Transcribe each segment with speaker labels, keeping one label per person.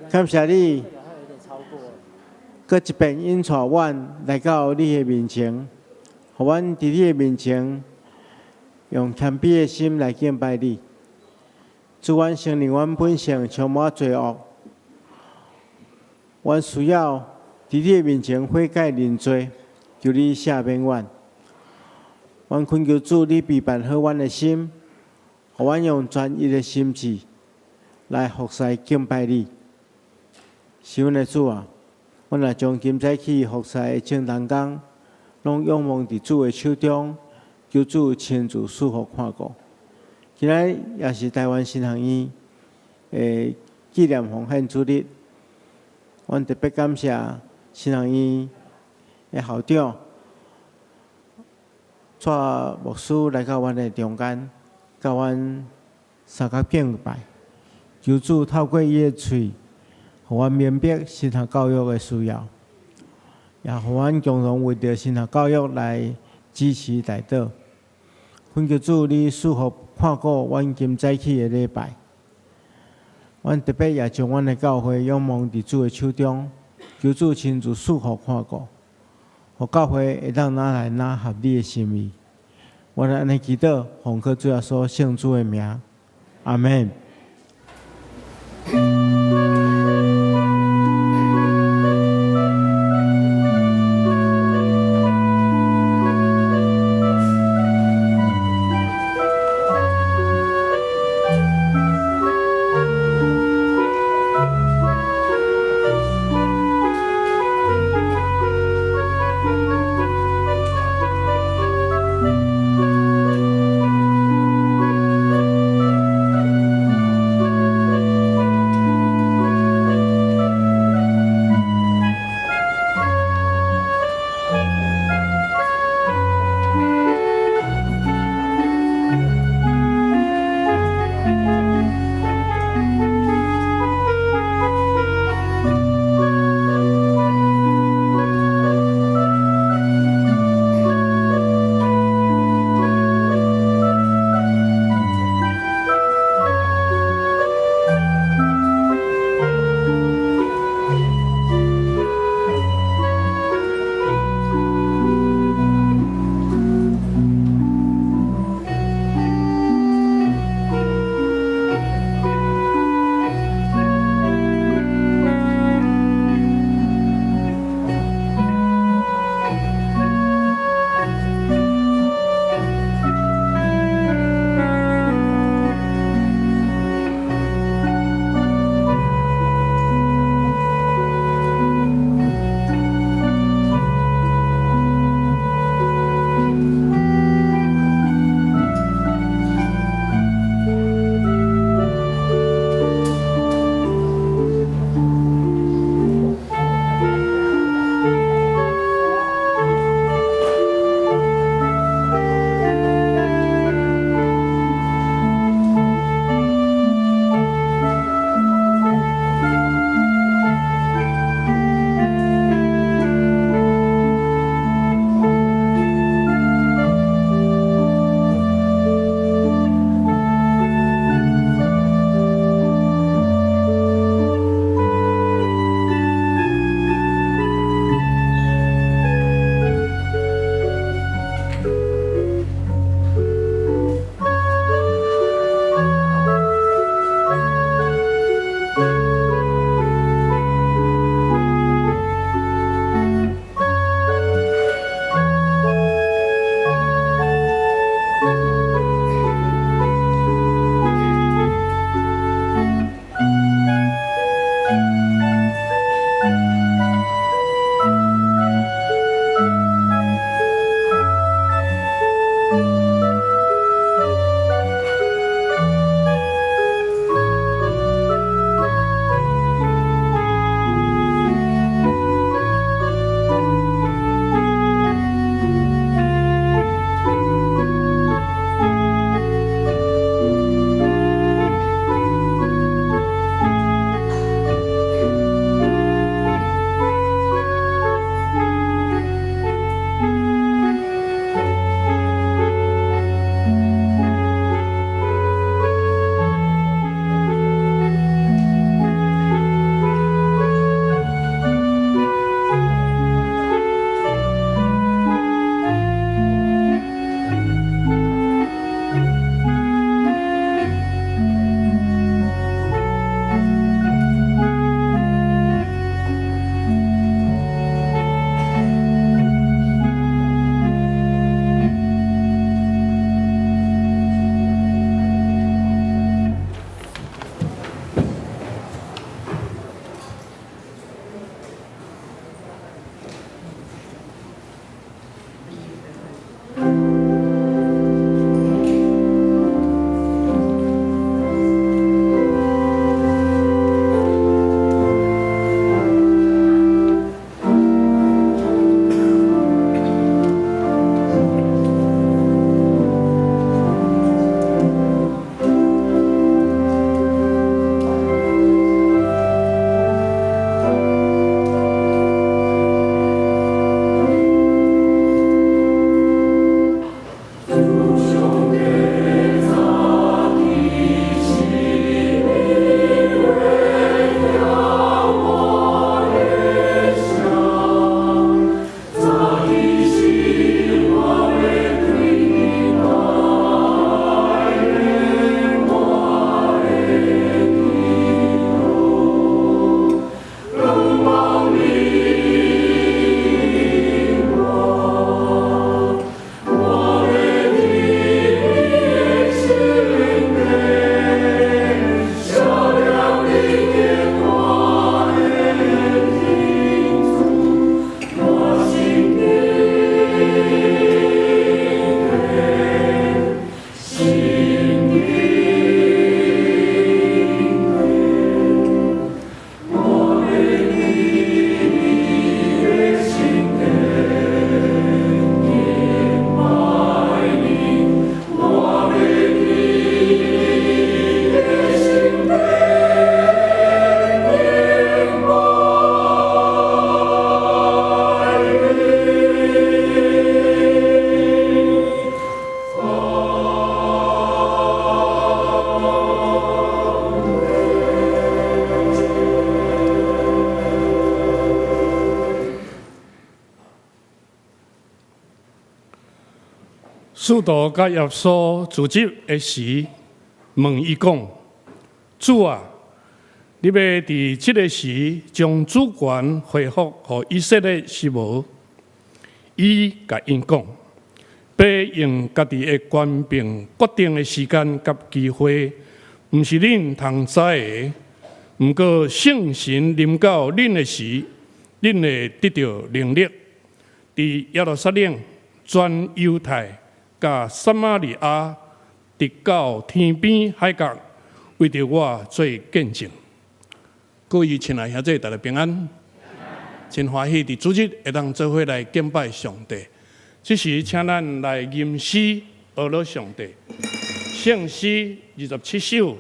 Speaker 1: 感謝你，閣一遍引帶阮來到你的面前，予阮佇你的面前用謙卑的心來敬拜你。主，阮承認阮本性充滿罪惡，阮需要佇你的面前悔改認罪，求你赦免阮。阮懇求主，你備辦好阮的心，予阮用專一的心志來服侍敬拜你。是阮的主啊，阮若將今早起服侍的眾同工，攏仰望佇主的手中，求主親自賜福看顧。今仔日也是臺灣神學院的紀念奉獻主日，阮特別感謝神學院的校長蔡牧師來到阮的中間，佮阮相佮敬拜。求主透過伊的喙，予阮明白神學教育的需要，也予阮共同為著神學教育來支持代禱。懇求主，你賜福看顧阮今早起的禮拜。阮特別也將阮的教會仰望佇主的手中，求主親自賜福看顧，予教會會當愈來愈合你的心意。阮按呢祈禱，奉靠主耶穌聖主的名，阿門。
Speaker 2: 使徒佮耶穌聚集的時，問伊講：主啊，你欲佇這个時將主權恢復予以色列是無？伊共𪜶講：父用家己的權柄決定的時間佮機會，毋是恁通知的。毋過聖神臨到恁的時，恁會得著能力，佇耶路撒冷、全猶太、佮撒瑪利亞，直到天邊海角，為著我做見證。各位親愛兄弟，大家平安，真歡喜佇主日會當做伙來敬拜上帝。這時，請咱來吟詩呵咾上帝。聖詩二十七首，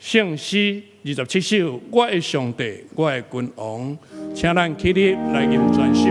Speaker 2: 聖詩二十七首，我的上帝，我的君王，請咱起立來吟全首。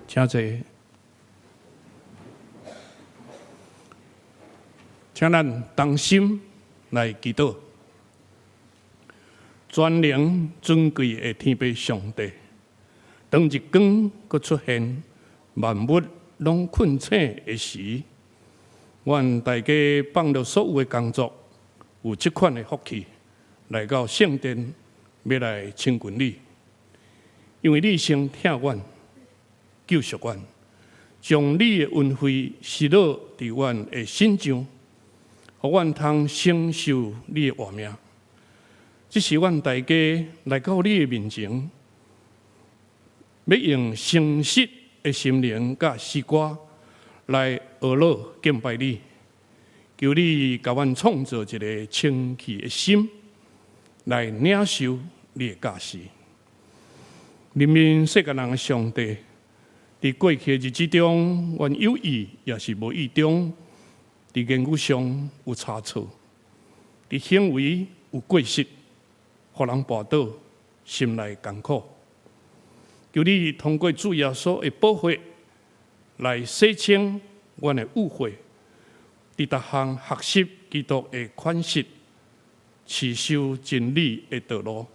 Speaker 2: 請坐，請咱同心來祈禱。全能尊貴的天父上帝，當日光閣出現，萬物攏睏醒的時，阮大家放落所有的工作，有這款的福氣來到聖殿，欲來親近你，因為你先疼阮。救贖阮，將你的恩惠施落佇阮的身上，予阮通承受你的活命。這是阮大家來到你的面前，欲用誠實的心靈佮詩歌來呵咾敬拜你。求你共阮創造一个清氣的心，來領受你的教示。憐憫世間人的上帝，佇過去的日子中，阮有意抑是無意中，佇言語上有差錯。佇行為有過失，予人跋倒，心內艱苦。求你通過主耶穌的寶血來洗清阮的污穢，佇逐項學習基督的款式，持守真理的道路，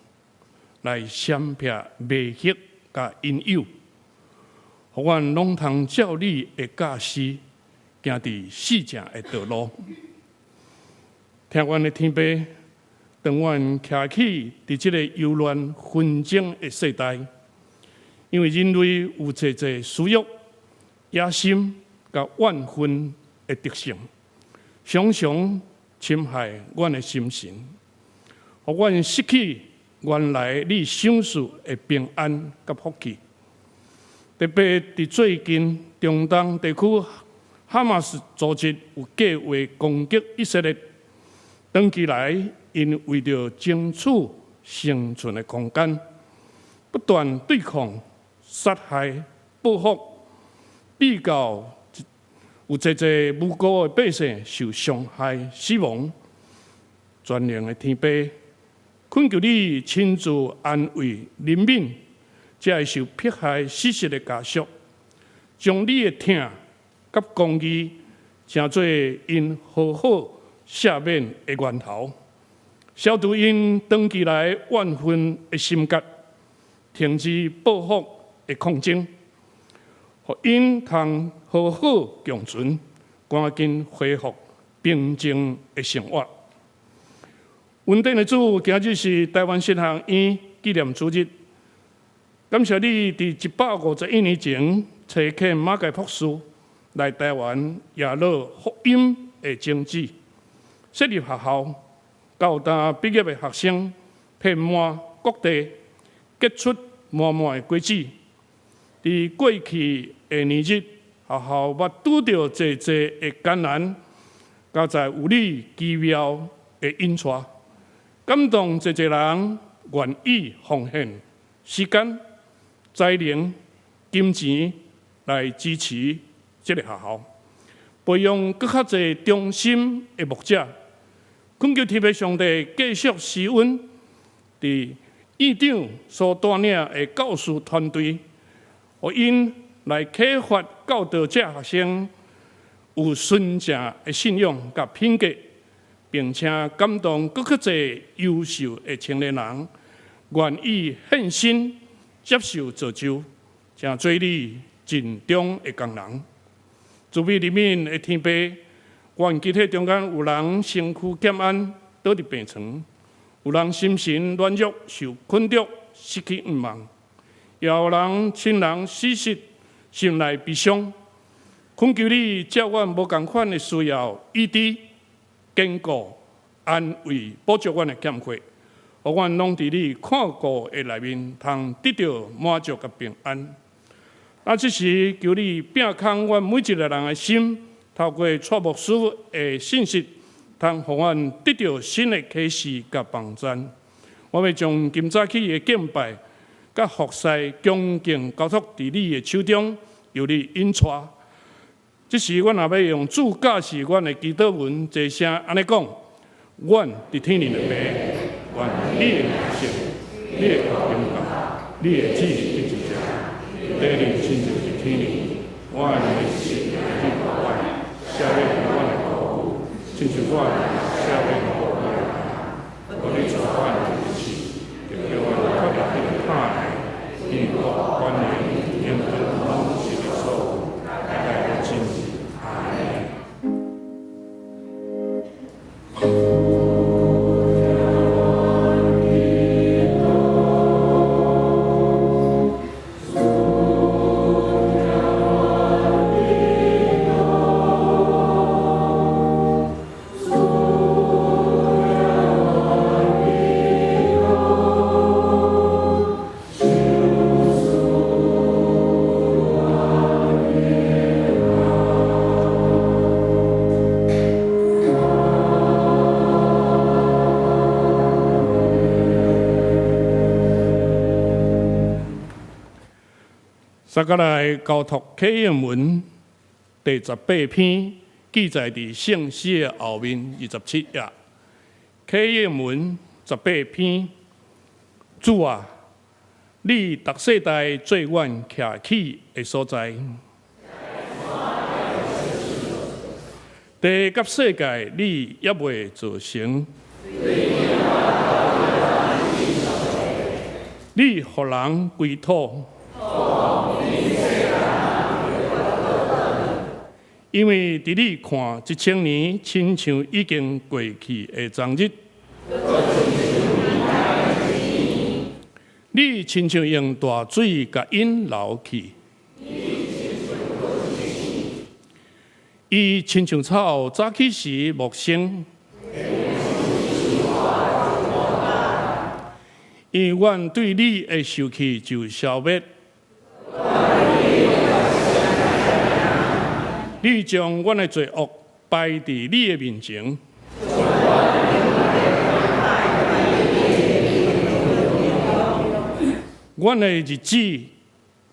Speaker 2: 來閃避迷惑佮引誘，予阮攏通照你的教示，行佇四正的道路。疼阮的天父，當阮徛起佇這個憂亂紛爭的世代，因為人類有濟濟私欲、野心佮怨恨的特性，常常侵害阮的心神，予阮失去原來你賞賜的平安佮福氣。特別佇最近中東地區哈馬斯組織有計劃攻擊以色列，長期來𪜶為著爭取生存的空間，不斷對抗、殺害、報復，比較有濟濟無辜的百姓受傷害、死亡。全能的天父，懇求你親自安慰、憐憫這个受迫害、死實的家屬，將你的疼佮公義，成做𪜶好好赦免的源頭，消除𪜶長期來怨恨的心結，停止報復的抗爭，予𪜶通好好共存，趕緊恢復平靜的生活。恩典的主，今日是臺灣神學院紀念主日，感謝你佇151年前，差遣馬偕博士來臺灣耶魯福音的種子，設立學校，教大畢業的學生遍滿各地，結出滿滿的果子。佇過去的年日，學校捌拄著濟濟的艱難，佳哉有你奇妙的引帶，感動濟濟人願意奉獻時間、才能、金錢來支持這个學校，培養閣較濟忠心的牧者。懇求天父上帝繼續施恩，佇院長所帶領的教師團隊，予𪜶來啟發教導這學生有純正的信仰佮品格，並且感動閣較濟優秀的青年人願意獻身接受造就，成做你盡忠的工人。慈悲憐憫的天父，阮肢體中間有人身軀欠安，倒佇病床；有人心神軟弱，受困著，失去盼望；也有人親人死殁，心內悲傷。懇求你照阮無仝款的需要，醫治、堅固、安慰、補足阮的欠缺，予阮攏佇你看顧的內面，通得著滿足佮平安。啊，這時求你摒空阮每一个人的心，透過蔡牧師的信息，通予阮得著新的啟示佮幫贊。我欲將今早起的敬拜佮服侍恭敬交託佇你的手中，由你引帶。這時，阮若欲用主教示阮的祈禱文，齊聲按呢講：阮佇天頂的父，願你的名聖，你的國臨到，你的旨意得實現，地裡親像佇天頂。阮的食日予阮，赦免阮的過誤，親像阮赦免過阮的人。無你帶阮入試，著叫阮脫離彼个歹的，因為國、權能、榮耀攏是你所有，代代無盡。阿門。接下來交託啟應文第18篇，記載佇聖詩的後面27頁。啟應文十八篇。主啊，你逐世代做阮徛起的所在，地佮世界你猶未造成，你予人歸土，因為佇你看，一千年親像已經過去的昨日。你親像用大水共𪜶流去，伊親像草早起時茂生。因為阮對你的受氣就消滅。你將阮的罪惡擺佇你的面前。阮的日子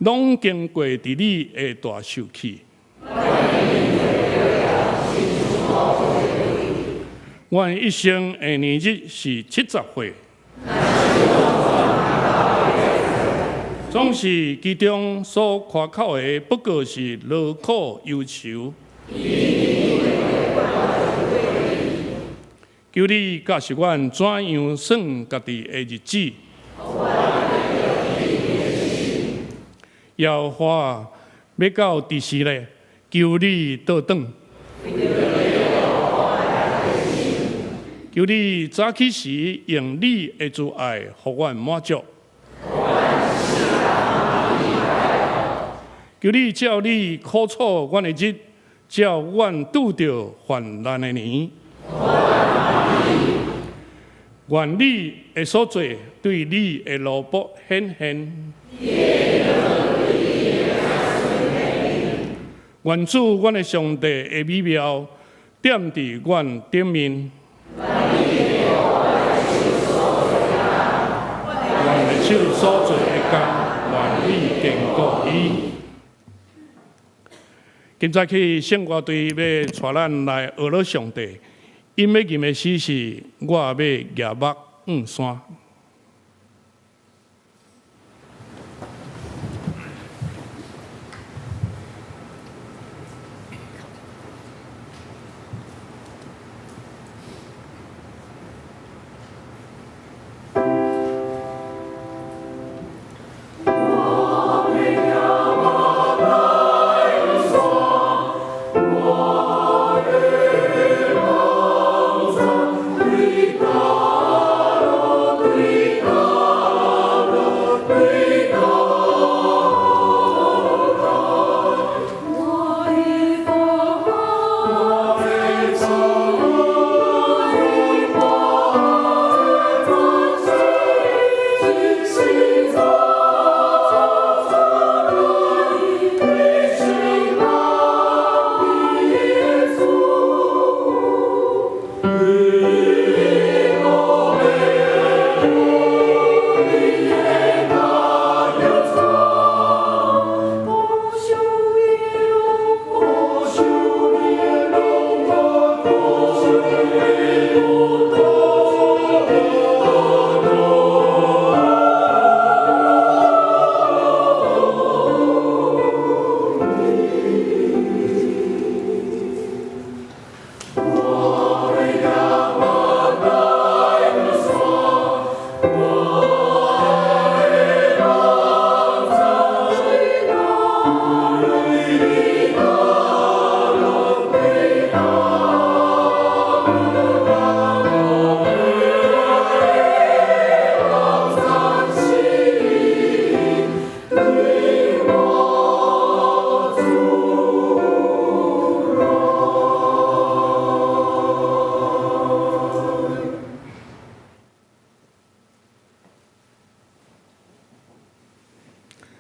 Speaker 2: 攏經過佇你的大受氣。阮一生的年日是70歲。總是其中所誇口的，不過是勞苦憂愁。求你教示阮怎樣算家己的日子。耶和華欲到佇時咧？求你倒轉。求你早起時用你的慈愛，予阮滿足。求你照你苦楚阮的日，照阮拄著患難的年。願你的所做對你的奴僕顯現。願主阮的上帝的美妙踮佇阮頂面。願的手所做的工，願你堅固伊。今早起聖歌隊欲帶咱來學樂上帝，𪜶欲吟的詩是我欲舉目向山。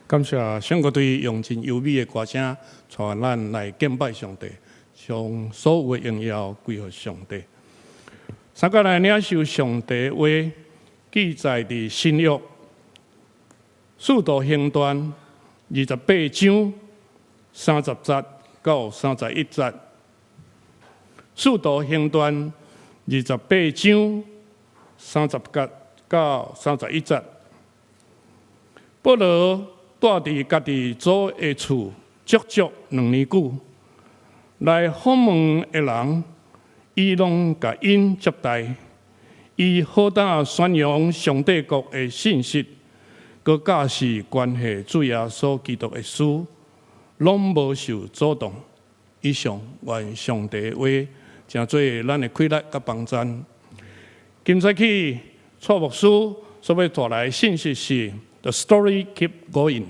Speaker 2: 感謝聖歌隊用真優美的歌聲，帶咱來敬拜上帝，將所有的榮耀歸予上帝。三個來領受上帝話，記載佇新約使徒行傳28章30節到31節。使徒行傳28章30節到31節。保羅蹛佇家己祖的厝足足2年久，來訪問的人，伊攏共𪜶接待。伊好膽宣揚上帝國的信息，閣教示關係主耶穌基督的事，攏無受阻擋。以上願上帝的話，成做咱的氣力佮幫贊。今早起，蔡牧師所欲帶來的信息是 The story keep going，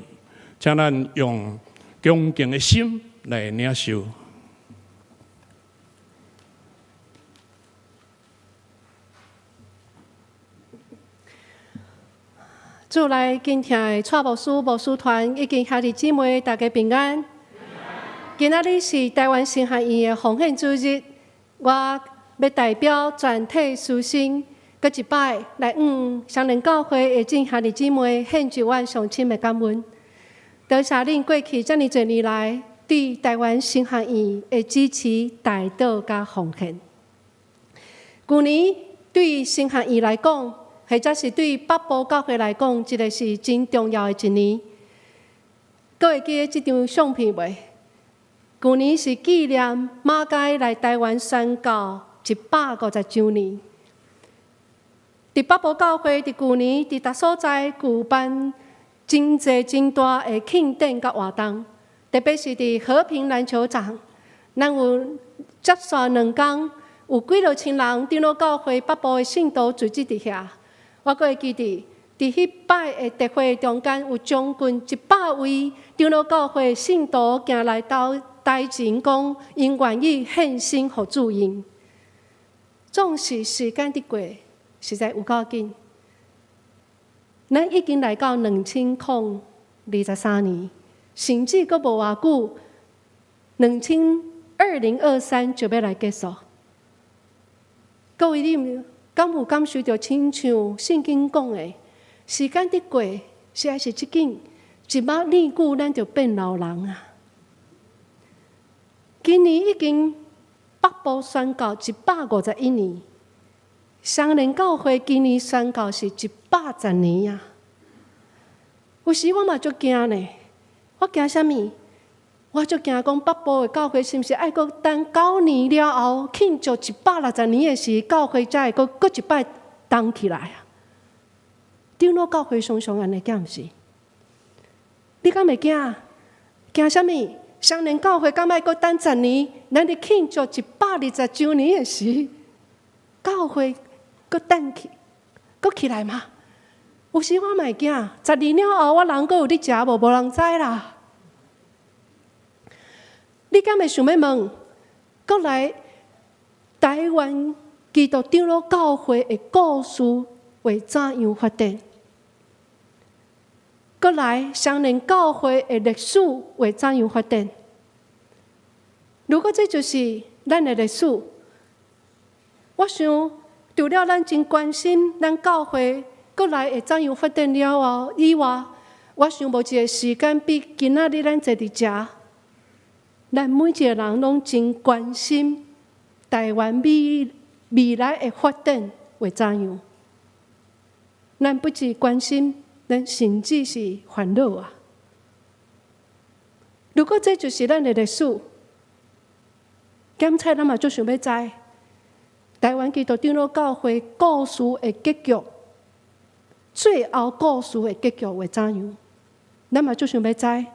Speaker 2: 請咱用恭敬的心來領受。
Speaker 3: 主內敬聽的蔡牧師、牧師團以及兄弟姊妹，大家平安。今仔日是台灣神學院的奉獻主日，我欲代表全體師生，閣一擺來向雙連教會的眾兄弟姊妹獻上阮上深的感恩。多謝恁過去遮爾濟年來對台灣神學院的支持、代禱佮奉獻。舊年對神學院來講，或者是對北部教會來講，這个是真重要的一年。閣會記得這張相片袂？舊年是紀念馬偕來台灣宣教150週年。佇北部教會，佇舊年佇逐所在舉辦真濟真大的慶典佮活動，特別是佇和平籃球場，咱有接續2工，有幾落千人長老教會北部的信徒聚集佇遐。我閣會記得，佇彼擺的特會中間，有將近100位長老教會信徒行來到台前，講𪜶願意獻身予主用。總是時間佇過，實在有夠緊。咱已經來到2023年，甚至閣無偌久，2023就欲來結束。各位，你敢有感受著？親像聖經講的，時間佇過，實在是這緊，一目耳久，咱就變老人啊！今年已經北部宣教151年，雙連教會今年宣教是110年啊！有時我嘛足驚呢，我驚啥物？我足驚講北部的教會是毋是愛閣等9年了後慶祝160年的時，教會才會閣閣一擺動起來啊？長老教會常常按呢，敢毋是？你敢會驚？驚啥物？雙連教會敢愛閣等十年？咱佇慶祝120週年的時，教會閣等起，閣起來嗎？有時我嘛會驚，10年了後，我人閣有佇遮無？無人知啦。你敢會想欲問？閣來台灣基督長老教會的故事會怎樣發展？閣來雙連教會的歷史會怎樣發展？如果這就是咱的歷史，我想除了咱真關心咱教會閣來會怎樣發展了後以外，我想無一个時間比今仔日咱坐佇遮，咱每一个人攏真關心台灣未來的發展會怎樣。咱不只關心，咱甚至是煩惱啊！如果這就是咱的歷史，檢採咱嘛足想欲知，台灣基督長老教會故事的結局，最後故事的結局會怎樣？咱嘛足想欲知，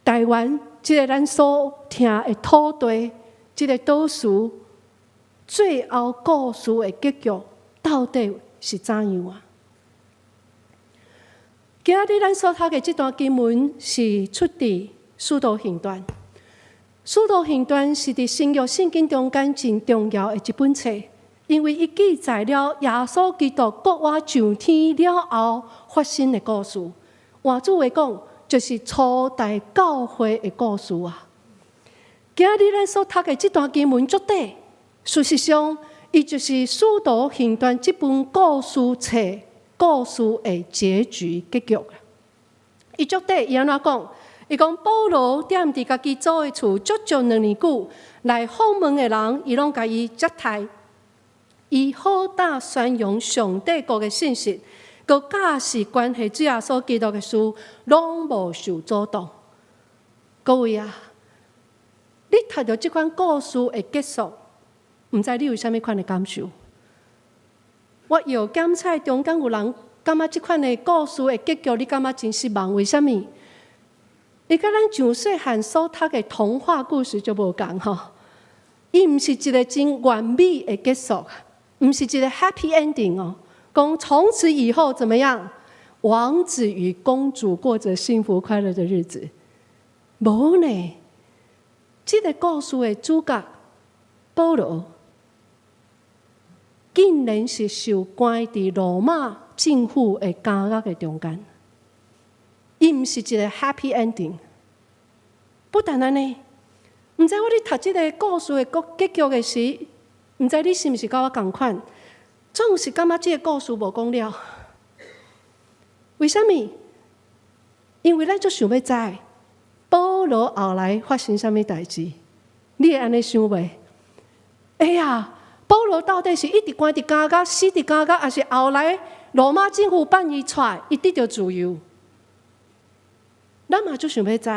Speaker 3: 台灣這个咱所疼的土地，這个島嶼，最後故事的結局到底是怎樣啊？今仔日咱所讀的這段經文是出佇《使徒行傳》。《使徒行傳》是佇新約聖經中間真重要的一本冊，因為伊記載了耶穌基督復活上天了後發生的故事。換句話講，就是初代教會的故事啊。今仔日咱所讀的這段經文足短，事實上，伊就是《使徒行傳》這本故事冊故事的結局結局。伊足短，伊按怎講？伊講保羅踮佇家己祖的厝足足2年久，來訪問的人，伊攏共伊接待。伊好膽宣揚上帝國的信息，閣教示關係主耶穌基督的事，攏無受阻擋。各位啊，你讀著這款故事的結束，毋知你有啥物款的感受？我有檢測中間有人感覺這款的故事的結局，你感覺真失望？為啥物？伊佮咱上細漢所讀的童話故事就無仝吼，伊毋是一個真完美的結束，毋是一個 happy ending 哦。講從此以後怎麼樣？王子與公主過着幸福快樂的日子，無呢？這個故事的主角保羅，竟然是受關佇羅馬政府的監獄的中間。伊毋是一個 happy ending。不但按呢，毋知我咧讀這個故事的結局的時，毋知你是毋是佮我仝款？總是感覺這個故事無講了。為啥物？因為咱足想欲知保羅後來發生啥物代誌？你會按呢想袂？哎呀，保羅到底是一直關佇監獄，死佇監獄，抑是後來羅馬政府放伊出來，伊得著自由？咱嘛足想欲知，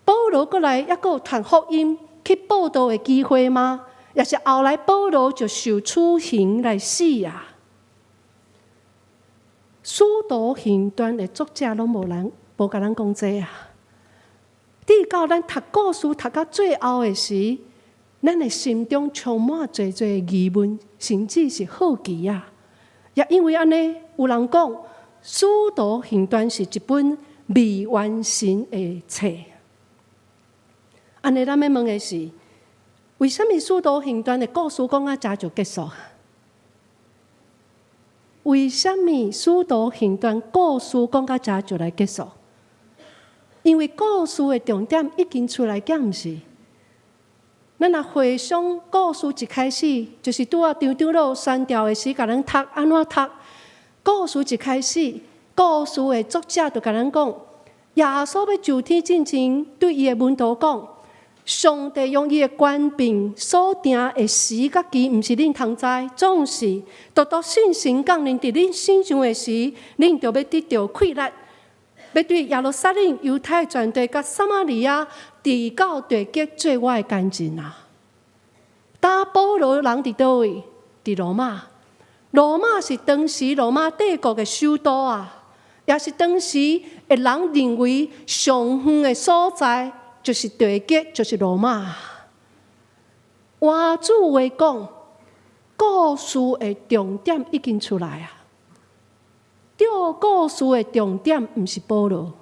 Speaker 3: 保羅閣來猶閣有傳福音去報道的機會嗎？抑是後來保羅就受處刑來死啊？使徒行傳的作者攏無人無共咱講這啊。直到咱讀故事讀到最後的時，咱的心中充滿濟濟疑問，甚至是好奇啊！也因為按呢，有人講《使徒行傳》是一本未完成的冊。按呢，咱欲問的是，為啥物《使徒行傳》的故事講到遮就結束？為啥物《使徒行傳》故事講到遮就來結束？因為故事的重點已經出來，敢毋是？咱若回想故事一開始，就是拄仔張長老宣召的時，共咱讀按怎讀？故事一開始，故事的作者就共咱講，耶穌欲就天進前，對伊的門徒講：上帝用伊的權柄所定的時佮期，毋是恁通知，總是獨獨聖神降臨佇恁身上的時，恁就欲得著氣力，欲對耶路撒冷、猶太全地佮撒瑪利亞，直到地極做我的見證啊！當保羅人佇佗位？佇羅馬。羅馬是當時羅馬帝國的首都啊，也是當時的人認為上遠的所在，就是地極，就是羅馬。換句話講，故事的重點已經出來啊！對故事的重點毋是保羅，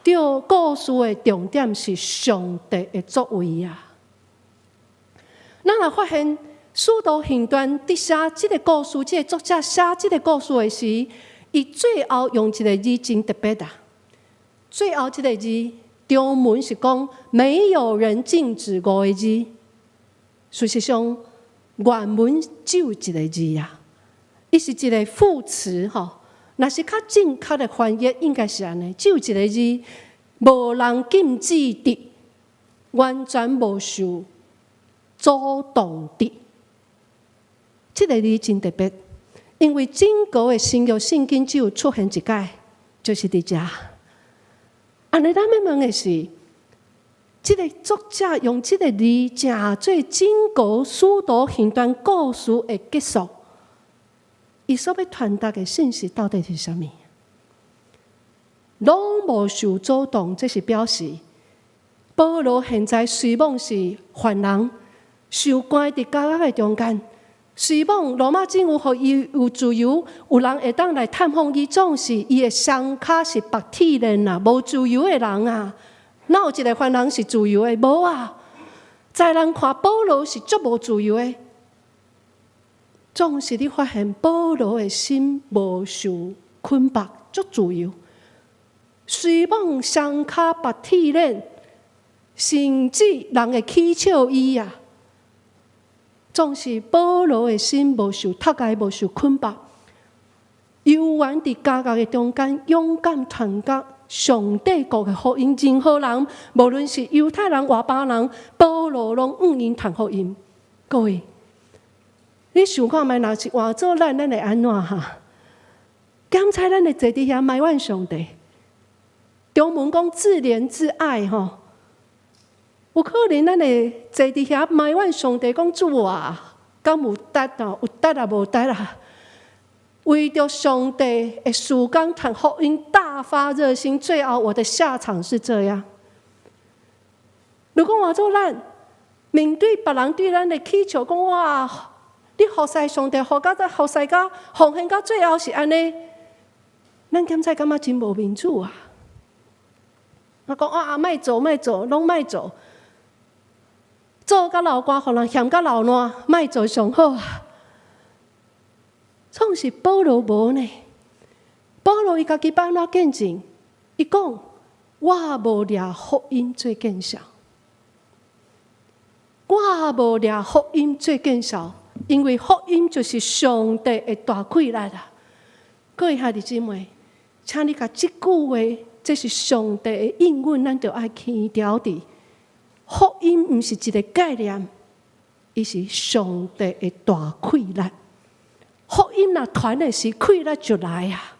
Speaker 3: 對故事的重點是上帝的作為啊！咱若發現《使徒行傳》佇寫這個故事，這個作者寫這個故事的時，伊最後用一個字真特別啊！最後這個字，中文是講沒有人禁止五個字，事實上原文只有一個字啊！伊是一個副詞吼，若是較正確的翻譯，應該是按呢，只有一個字，無人禁止的，完全無受阻擋的。這個字真特別，因為整個的新約聖經只有出現一擺，就是佇遮。按呢，咱欲問的是，這個作者用這個字，成做整個使徒行傳故事的結束。伊所欲傳達的信息到底是啥物？攏無受阻擋，這是表示保羅現在雖罔是犯人，受關佇監獄的中間，雖罔羅馬政府予伊有自由，有人會當來探訪伊，總是伊的雙跤是縛鐵鏈啊，無自由的人啊，哪有一個犯人是自由的？無啊！在人看保羅是足無自由的。總是你發現保羅的心無受捆綁，足自由。雖罔雙跤縛鐵鏈，甚至人會取笑伊啊。總是保羅的心無受束縛，無受捆綁，猶原佇監獄的中間勇敢傳講上帝國的福音。任何人，無論是猶太人、外邦人，保羅攏向𪜶傳福音。各位，你想看覓，若是換做咱，咱會按怎哈？敢猜咱會坐佇遐埋怨上帝？中文講自憐自愛吼，有可能咱會坐佇遐埋怨上帝，講主啊，敢有值哦？有值啊，無值啊？為著上帝的事工傳福音，大發熱心，最後我的下場是這樣。如果換做咱面對別人對咱的乞求，講哇，你服侍上帝，服到這服侍到奉獻到最後是按呢，咱敢才感覺真無面子啊！我講啊，莫做莫做，攏莫做，做甲流汗，予人嫌甲流爛，莫做上好啊！創是保羅無呢？保羅伊家己按怎見證？伊講我無掠福音做見笑，我無掠福音做見笑，因為福音就是上帝的大氣力啊！各位兄弟姊妹，請你共這句話，這是上帝的應允，咱就愛牽牢佇。福音毋是一個概念，伊是上帝的大氣力。福音若傳的時，氣力就來啊！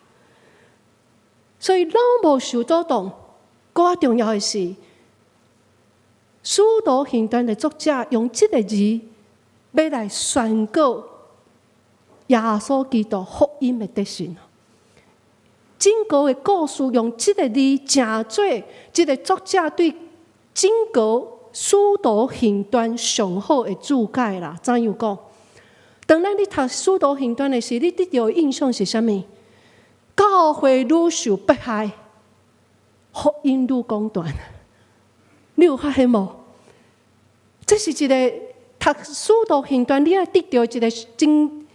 Speaker 3: 所以攏無受阻擋。閣較重要的是，《使徒行傳》的作者用這個字，欲來宣告耶穌基督福音的得勝。整個的故事用這個字，成做這個作者對整個《使徒行傳》上好的注解啦。怎樣講？當咱咧讀《使徒行傳》的時，你得著的印象是啥物？教會愈受迫害，福音愈廣傳。你有發現無？這是一個讀《使徒行傳》，你愛得著一個真，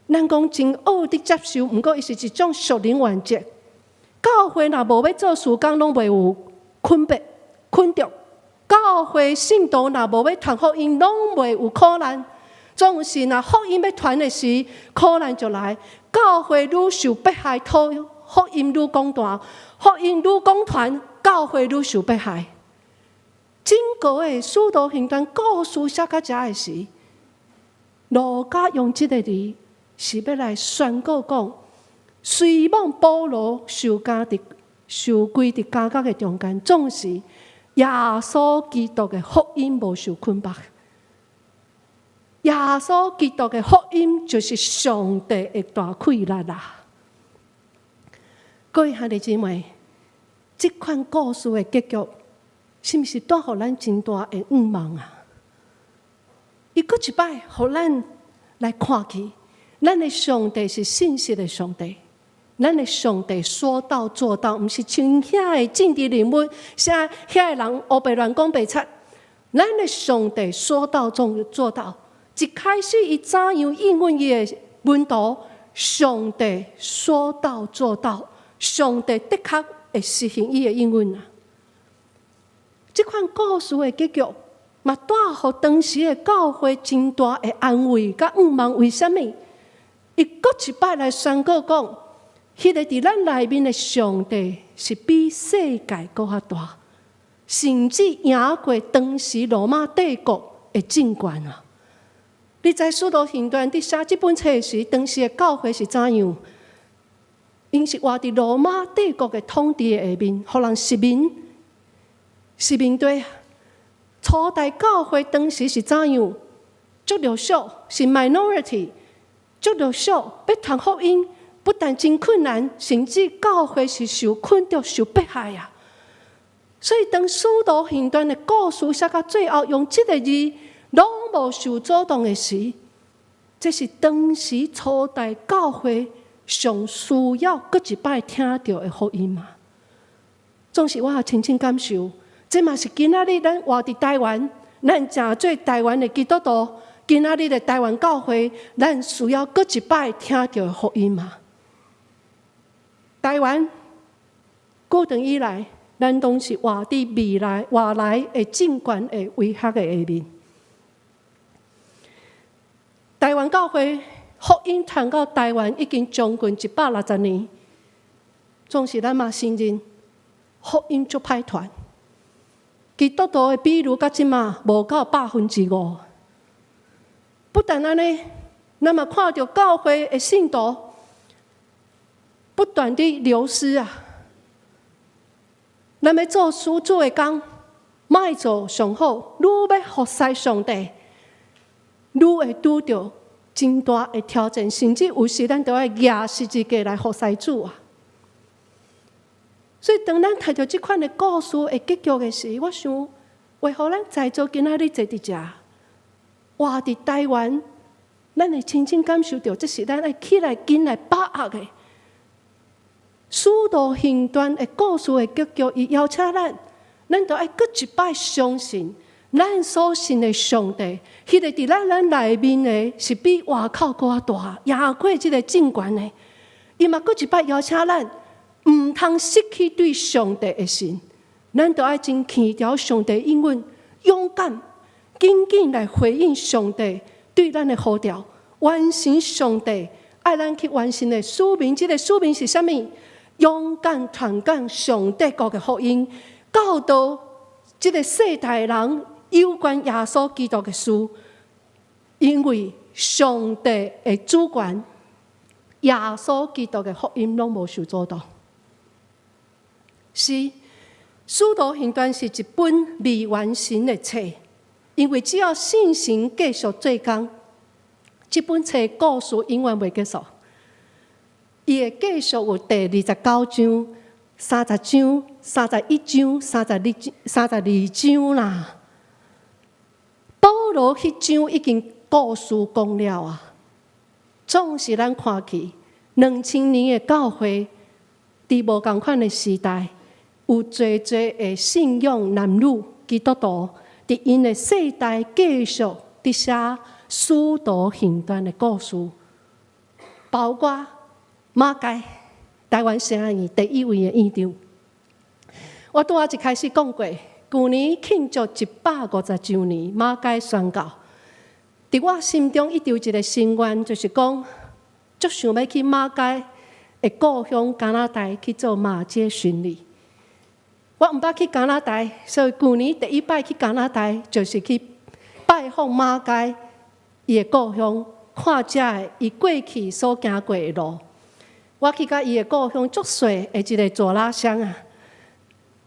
Speaker 3: 咱講真惡的接受，毋過伊是一種屬靈原則。教會若無欲做事工，攏袂有困迫、困著。教會信徒若無欲傳福音，攏袂有苦難。總是若福音欲傳的時，苦難就來。教會愈受迫害，福音愈廣大；福音愈廣傳，教會愈受迫害。整個的使徒行傳故事寫到遮的時，路加用這個字是欲來宣告講，雖罔保羅受監佇受關佇監獄的中間，總是耶穌基督的福音無受捆綁。耶穌基督的福音就是上帝的大氣力啦！各位兄弟姊妹，這款故事的結局，是毋是帶予咱真大的向望啊？伊閣一擺，予咱來看見，咱的上帝是信實的上帝，咱的上帝說到做到，毋是像遐个政治人物，啥遐个人烏白亂講白賊。咱的上帝說到做做到。一開始，伊怎樣應允伊的門徒？上帝說到做到，上帝的確會實行伊的應允啊！這款故事的結局，嘛帶予當時的教會真大的安慰佮向望。為啥物？伊閣一擺來宣告講，彼個佇咱內面的上帝是比世界閣較大，甚至贏過當時羅馬帝國的政權啊！你知使徒行傳佇寫這本冊時，當時的教會是怎樣？𪜶是活佇羅馬帝國的統治的下面，予人殖民，殖民地。初代教會當時是怎樣？足弱小，是 minority，足弱小，欲傳福音不但真困難，甚至教會是受困著、受迫害啊！所以當使徒行傳的故事寫到最後，用這個字攏無受阻擋的時，這是當時初代教會上需要閣一擺聽著的福音嘛。總是我也深深感受，這嘛是今仔日咱活佇台灣，咱誠做台灣的基督徒，今仔日的台灣教會，咱需要閣一擺聽著的福音嘛。台灣古長以來，咱攏是活佇未來外來的政權的威嚇的下面。台灣教會福音傳到台灣已經將近160年，總是咱嘛承認福音足歹傳。基督徒的比率到這馬無到5%。不但按呢，咱嘛看著教會的信徒不斷地流失啊！咱欲做主的工，莫做上好，愈欲服侍上帝，愈會拄著真大的挑戰，甚至有時咱著愛舉十字架來服侍主啊！所以，當咱讀著這款的故事的結局的時，我想，為何咱在座今仔日坐佇遮，活佇台灣，咱會親身感受著，這是咱愛起來緊來把握的。使徒行傳的故事的結局，伊邀請咱，咱著愛閣一擺相信，咱所信的上帝，彼個佇咱內面的，是比外口閣較大，贏過這个政權的。伊嘛閣一擺邀請咱，毋通失去對上帝的信，咱著愛真輕佻上帝應允，勇敢、緊緊來回應上帝對咱的呼召，完成上帝愛咱去完成的使命。這个使命是啥物？勇敢傳講上帝國的福音，教導這个世代人有關耶穌基督的事。因為上帝的主權，耶穌基督的福音攏無受阻擋。是，使徒行傳是一本未完成的冊，因為只要聖神繼續做工，這本冊故事永遠袂結束。伊會繼續有第29章、30章、31章、32章、32章啦。保羅彼章已經故事講了啊，總是咱看去2000年的教會，佇無仝款的時代，有濟濟的信仰男女基督徒，佇𪜶的世代繼續佇寫使徒行傳的故事，包括馬偕台灣神學院第一位的院長。我拄仔一開始講過，舊年慶祝150周年馬偕宣教。佇我心中一直有一个心願，就是講，足想欲去馬偕的故鄉加拿大去做馬偕巡禮。我毋捌去加拿大，所以舊年第一擺去加拿大，就是去拜訪馬偕伊的故鄉，看遮的伊過去所行過的路。我去到伊的故鄉足細的一个左拉鄉啊！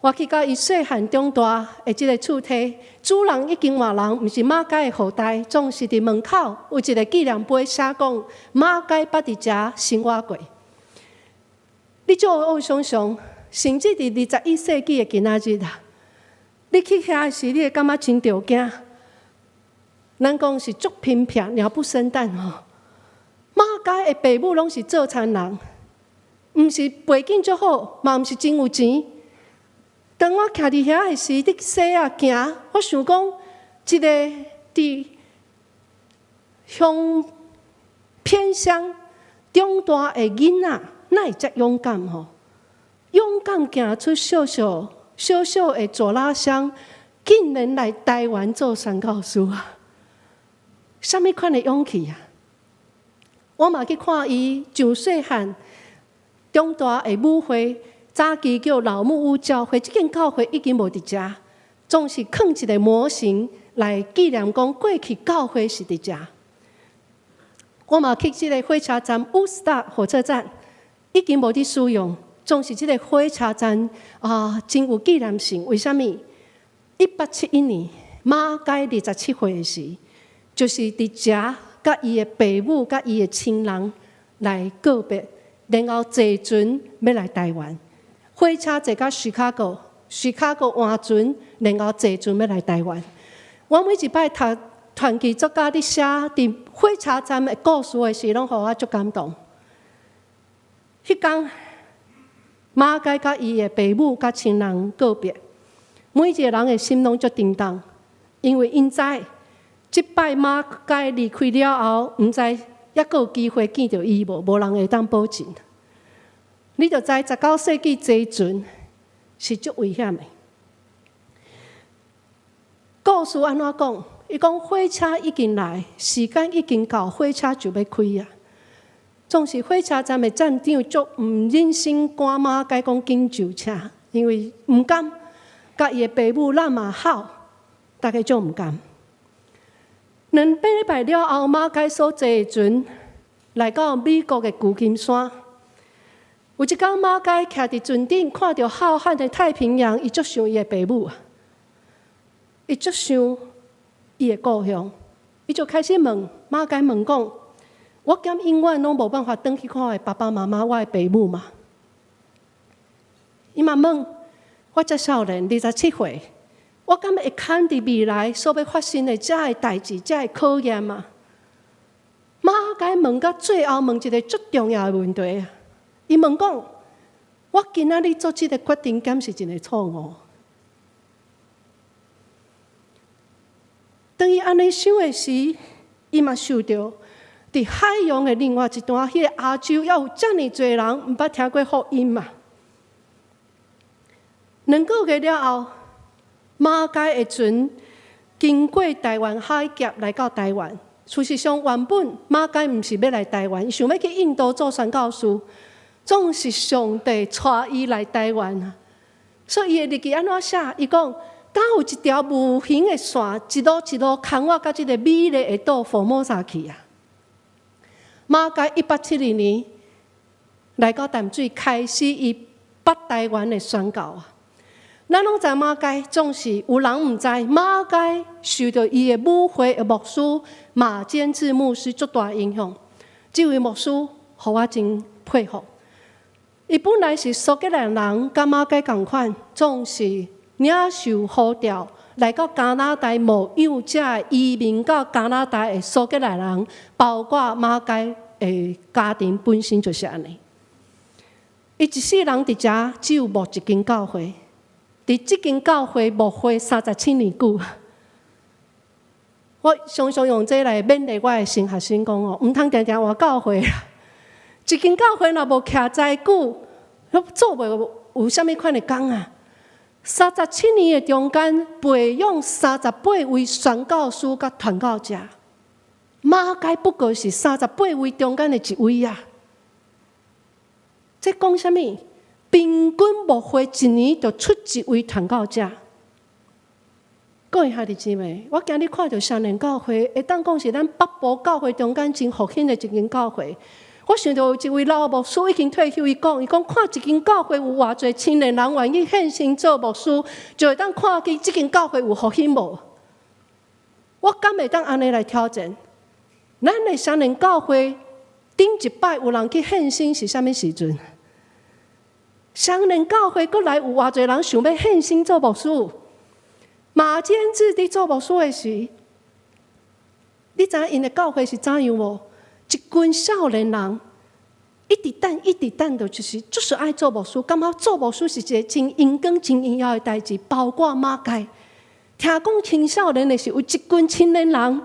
Speaker 3: 我去到伊細漢長大的這个厝體，主人已經換人，毋是馬偕的後代，總是佇門口有一个紀念碑寫講馬偕捌佇遮生活過。你就有想象，甚至佇21世紀的今仔日啊，你去遐時，你會感覺真著驚。咱講是足偏僻，鳥不生蛋吼。馬偕的爸母攏是做田人，毋是背景足好，嘛毋是真有錢。當我徛佇遐的時，佇西仔行，我想講，一个佇鄉偏鄉長大的囡仔，哪會遮勇敢吼？勇敢行出小小小小的左拉鄉，竟然來台灣做宣教師啊！啥物款的勇氣啊？我嘛去看伊上細漢長大的母會。早期叫老木屋教會，這間教會已經無佇遮，總是囥一个模型來紀念講過去教會是佇遮。我嘛去這个火車站烏斯達火車站，已經無佇使用，總是這个火車站啊，真有紀念性。為啥物？1871年馬偕27歲的時，就是佇遮佮伊的爸母、佮伊的親人來告別，然後坐船欲來台灣。火車坐到芝加哥，芝加哥換船，然後坐船欲來台灣。我每一擺讀傳記作家佇寫佇火車站的故事的時，攏予我足感動。彼工馬偕佮伊的爸母佮親人告別，每一个人的心攏足沉重，因為𪜶知這擺馬偕離開了後，毋知猶閣有機會見著伊無，無人會當保證。你就知19世紀坐船是足危險的。故事按怎講？伊講火車已經來，時間已經到，火車就欲開啊。總是火車站的站長足毋忍心趕馬偕講緊上車，因為毋甘，佮伊的爸母攬嘛吼，大家足毋甘。2禮拜了後，馬偕所坐的船來到美國的舊金山。有一工，馬偕徛佇船頂，看著浩瀚的太平洋，伊足想伊的爸母，伊足想伊的故鄉，伊就開始問馬偕問講：我敢永遠攏無辦法轉去看我的爸爸媽媽，我的爸母嗎？伊嘛問：我遮少年，27歲，我敢會堪佇未來所欲發生的遮的代誌，遮的考驗嗎？馬偕問到最後，問一个足重要的問題啊！伊問講：我今仔日做這个決定，敢是一个錯誤？當伊按呢想的時，伊嘛想著佇海洋的另外一端，彼个亞洲，猶有遮爾濟人毋捌聽過福音嘛。2個月了後，馬偕的船經過台灣海峽來到台灣。事實上，原本馬偕毋是欲來台灣，伊想欲去印度做宣教士。總是上帝帶伊來台灣啊！所以伊的日記按怎寫？伊講：敢有一條無形的線，一路一路牽我到這个美麗的島福摩薩去啊！馬偕1872年來到淡水，開始伊北台灣的宣教啊！咱攏知馬偕，總是有人毋知馬偕受著伊的母會的牧師馬堅志牧師足大影響。這位牧師予我真佩服。伊本來是蘇格蘭人，佮馬偕仝款，總是領受呼召來到加拿大牧養遮移民到加拿大的蘇格蘭人，包括馬偕的家庭本身就是按呢。伊一世人佇遮只有牧一間教會，佇這間教會牧會37年久。我常常用這來勉勵我的新學生講哦，毋通定定換教會啦。一間教會若無徛在久，做袂有啥物款的工啊？37年的中間，培養38位宣教師佮傳教者，馬偕不過是三十八位中間的一位啊！這講啥物？平均牧會一年就出一位傳教者。各位兄弟姊妹，我今日看著雙連教會，會當講是咱北部教會中間真復興的一間教會。我想著有一位老牧師已經退休，伊講，伊講看一間教會有偌濟青年人願意獻身做牧師，就會當看見這間教會有復興無？我敢會當按呢來挑戰？咱的雙連教會頂一擺有人去獻身是啥物時陣？雙連教會閣來有偌濟人想欲獻身做牧師？馬堅志佇做牧師的時，你知影𪜶的教會是怎樣無？一群少年人一直等，一直等，就是愛做牧師，感覺做牧師是一个真榮光、真榮耀的代誌。包括馬偕，聽講青少年的時，有一群青年人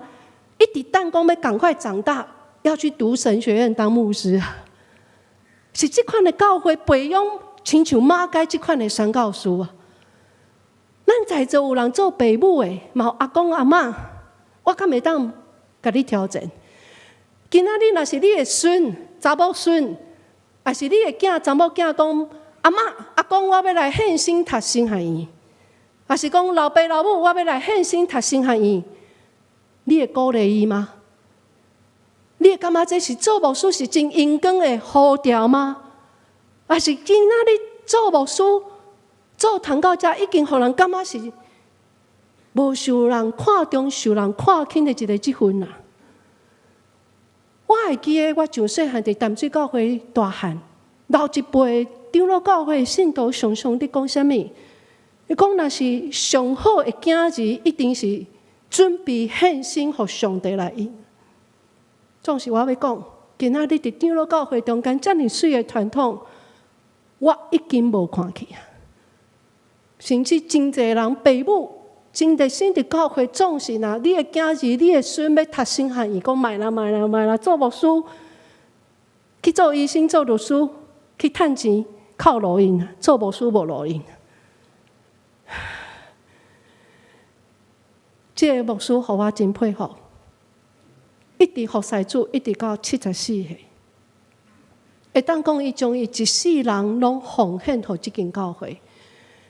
Speaker 3: 一直等，講欲趕快長大，要去讀神學院當牧師。是這款的教會培養，親像馬偕這款的宣教師啊。咱在座有人做爸母的，嘛有阿公阿嬤，我敢會當共你挑戰？今仔日若是你的孫、查某孫，抑是你的囝、查某囝講阿嬤、阿公，我欲來獻身讀神學院，抑是講老爸老母，我欲來獻身讀神學院，你會鼓勵伊嗎？你會感覺這是做牧師是真榮光的呼召嗎？抑是今仔日做牧師、做傳教者，已經予人感覺是無受人看重、受人看輕的一个職分啊？我會記得，我上細漢佇淡水教會大漢，老一輩長老教會信徒常常佇講啥物？伊講，若是上好的囝兒，一定是準備獻身予上帝來用。總是我欲講，今仔日佇長老教會中間遮爾媠的傳統，我已經無看去啊。甚至真濟人爸母真熱心佇教會，總是若你的囝兒、你的孫欲讀神學院，講莫啦莫啦莫啦，做牧師，去做醫生、做律師，去趁錢，較路用，做牧師無路用。這个牧師予我真佩服，一直服侍主，一直到74歲。會當講伊將伊一世人攏奉獻予這間教會。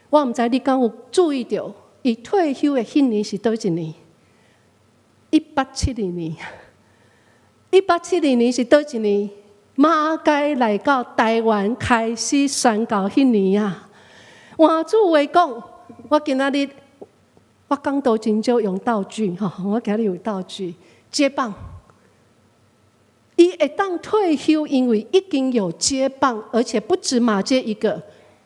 Speaker 3: 我毋知你敢有注意著，伊退休的彼年是佗一年？ 1872年，1872年是佗一年？馬偕來到台灣開始宣教彼年啊！換句話講，我今仔日我講道真少用道具吼，我今日有道具接棒。伊會當退休，因為已經有接棒，而且不止馬偕一個，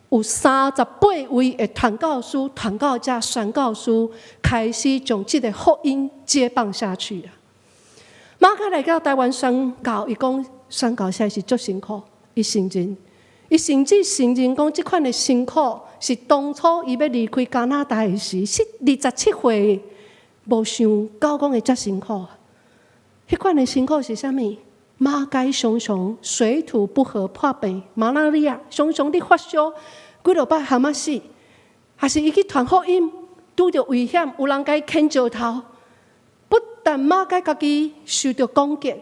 Speaker 3: 有38位的傳教士、傳教者、宣教師開始將這個福音接棒下去啊！馬偕來到台灣宣教，伊講宣教實在是足辛苦，伊承認，伊甚至承認講這款的辛苦是當初伊欲離開加拿大的時，是27歲，無想到講會遮辛苦。彼款的辛苦是啥物？馬偕常常水土不服破病，馬拉利亞常常佇發燒，幾落擺含仔死，還是伊去傳福音，拄著危險，有人共伊牽石頭。不但馬偕家己受著攻擊，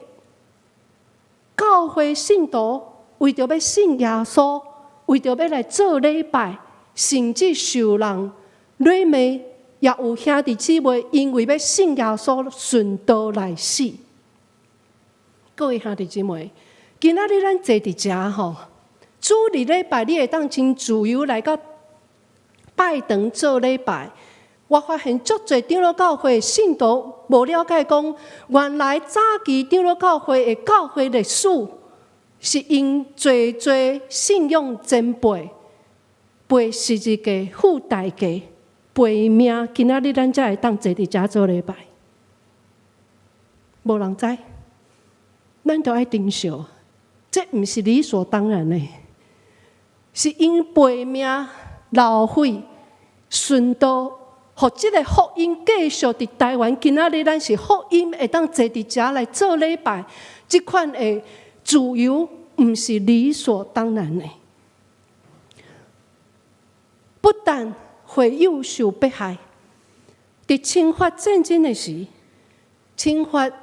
Speaker 3: 教會信徒為著欲信耶穌，為著欲來做禮拜，甚至受人辱罵，也有兄弟姊妹因為欲信耶穌，順道來死。各位兄弟姊妹，今仔日咱坐佇遮吼，主日禮拜你會當真自由來到拜堂做禮拜。我發現足濟長老教會信徒無了解講，原來早期長老教會的教會歷史是𪜶濟濟信仰前輩背十字架、付代價、背命，今仔日咱才會當坐佇遮做禮拜。無人知，咱都愛珍惜，這毋是理所當然的，是𪜶背命、流血、殉道，予這个福音繼續佇台灣。今仔日咱是福音會當坐佇遮來做禮拜，這款的自由毋是理所當然的。不但會友受迫害，佇侵華戰爭的時，侵華戰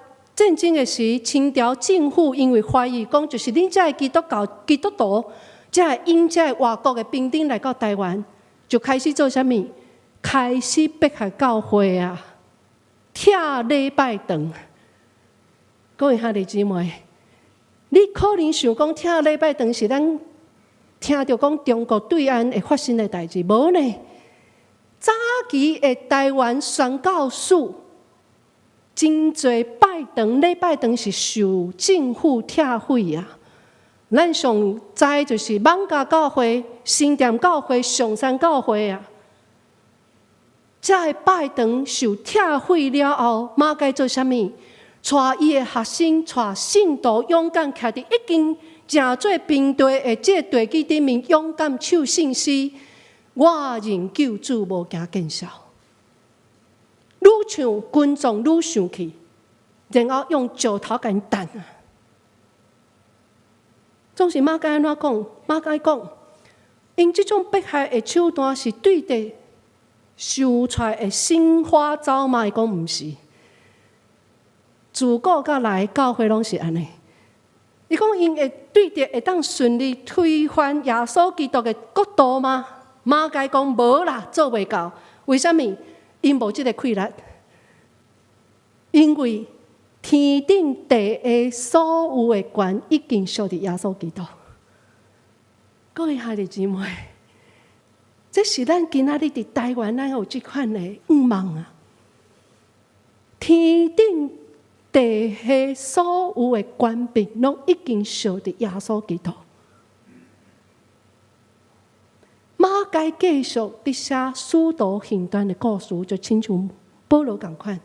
Speaker 3: 爭的時，清朝政府因為懷疑講，就是恁遮的基督教基督徒，才會引這个外國的兵丁來到台灣，就開始做啥物？開始迫害教會啊，拆禮拜堂。各位兄弟姊妹，你可能想講拆禮拜堂是咱聽著講中國對岸會發生的代誌，無呢？早期的台灣宣教士，真濟拜堂禮拜堂是受政府拆毀啊。咱上知就是艋舺教會、新店教會、上山教會啊。這个拜堂受拆毀了後，馬偕做啥物？帶伊的學生、帶信徒勇敢徛佇已經成做平地的這個地基頂面，勇敢唱聖詩。我認救主無驚見笑，愈唱群眾愈生氣，然後用石頭共𪜶擲啊！總是馬偕按怎講？馬偕講，𪜶這種迫害的手段是對的。想出來的新花招嗎？伊講毋是，自古到來教會攏是按呢。伊講𪜶會對著會當順利推翻耶穌基督的國度嗎？馬偕講無啦，做袂到。為啥物？𪜶無這个氣力，因為天頂地下所有的權已經屬佇耶穌基督。各位兄弟姊妹，這是咱今仔日佇台灣，咱有這款的願望啊！天頂地下所有的權柄，攏已經屬佇耶穌基督。馬偕繼續佇寫《使徒行傳》的故事，就親像保羅仝款，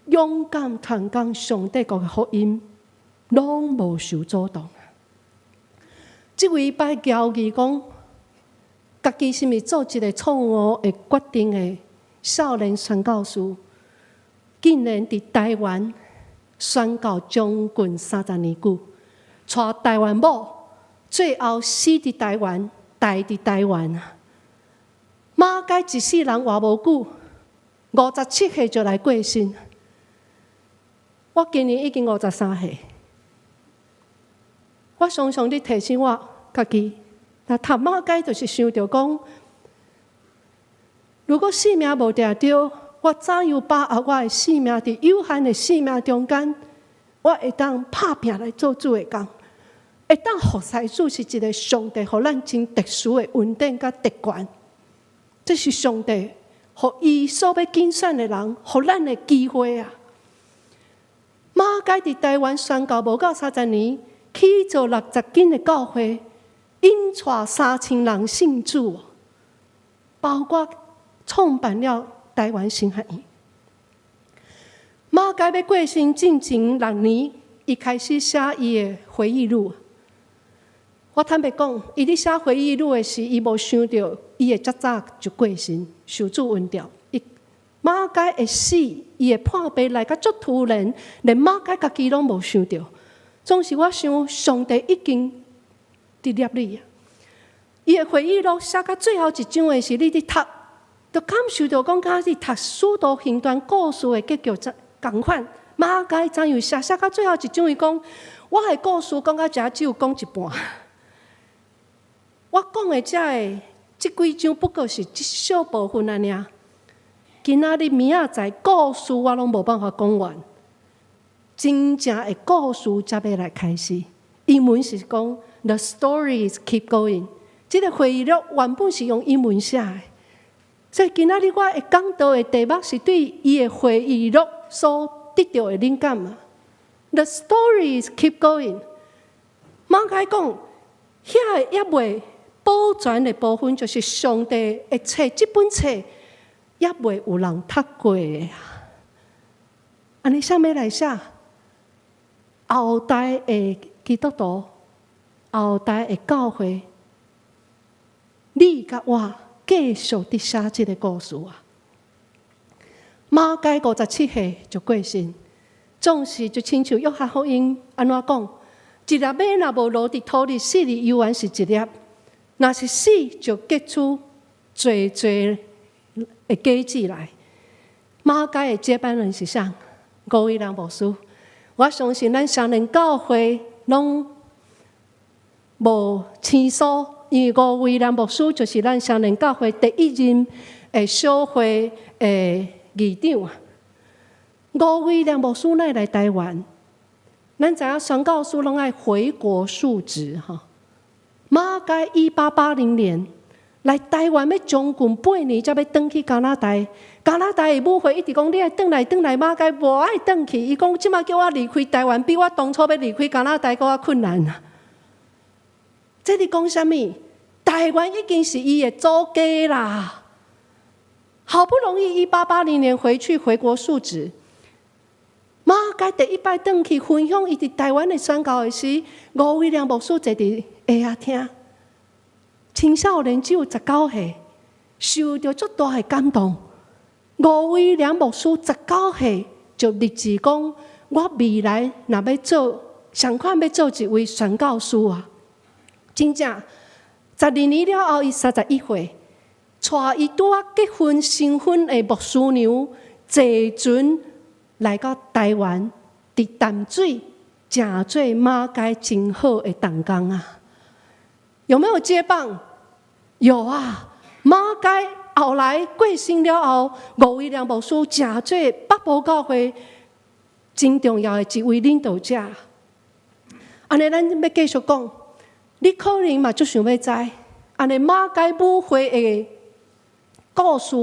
Speaker 3: 勇敢傳講上帝國的福音，攏無受阻擋。這位擺交議講，家己是毋是做一个錯誤的決定的少年宣教師，竟然佇台灣宣教將近30年久，娶台灣某，最後死佇台灣，代佇台灣啊！馬偕一世人活無久，57歲就來過身。我今年已經53歲，我常常佇提醒我家己，若讀馬偕就是想著講，如果性命無定著，我我怎樣把握我的性命，佇有限的性命中間，我會當拍拚來做主的工，會當服侍主，是一个上帝予咱真特殊的恩典佮特權。這是上帝予伊所欲揀選的人，予咱的機會啊！馬偕佇台灣宣教無夠30年，起造60間的教會，引帶3000人信主，包括創辦了台灣神學院。馬偕欲過身進前6年，伊開始寫伊的回憶錄。我坦白講，伊佇寫回憶錄的時，伊無想著伊會遮早就過身，受主恩召。伊馬偕會死，伊的破病來甲足突然，連馬偕家己攏無想著。總是我想，上帝已經佇捏你啊！伊的回憶錄寫到最後一章的時，你佇讀，就感受著講，敢是讀使徒行傳故事的結局仝款。馬偕怎樣寫？寫到最後一章，伊講，我的故事講到遮只有講一半。我講的這个這幾章不過是一小部分按呢爾。今仔日明仔載故事我攏無辦法講完，真正的故事才欲來開始。英文是講 The story is keep going。這个回憶錄原本是用英文寫的，所以今仔日我會講道的題目是對伊的回憶錄所得著的靈感嘛。The story is keep going。馬偕講，遐个猶未保全的部分，就是上帝的冊，這本冊猶未有人讀過的。按呢，啥物來寫？後代的基督徒，後代的教會，你佮我繼續佇寫這个故事啊！馬偕57歲就過身，總是就親像約翰福音按怎講？一粒麥若無落佇土裡死裡，猶原是一粒；若是死，就結出濟濟的果子來。馬偕的接班人是啥？吳偉良牧師。我相信咱雙連教會攏無生疏，因為吳偉良牧師就是咱雙連教會第一任的小會的議長啊。吳偉良牧師來台灣，咱知影宣教師攏愛回國述職吼。馬偕1880年來台灣，欲將近半年，才欲轉去加拿大。加拿大的母會一直講，你愛轉來轉來，馬偕無愛轉去。伊講這馬叫我離開台灣，比我當初欲離開加拿大閣較困難啊！這佇講啥物？台灣已經是伊的祖家啦。好不容易1880年回去回國述職，馬偕第一擺轉去分享伊佇台灣的宣教的時，吳偉良牧師坐佇下仔聽。青少年只有19歲，受著足大的感動。吳偉良牧師十九歲就立志講：我未來若欲做，仝款欲做一位宣教師啊！真正12年了後，伊31歲，帶伊拄仔結婚新婚的牧師娘坐船來到台灣，佇淡水成做馬偕真好的同工啊！有沒有接棒？有啊！馬偕後來過身了後，吳偉良牧師成做北部教會真重要的一位領導者。按呢，咱欲繼續講，你可能嘛足想欲知，按呢馬偕母會的故事，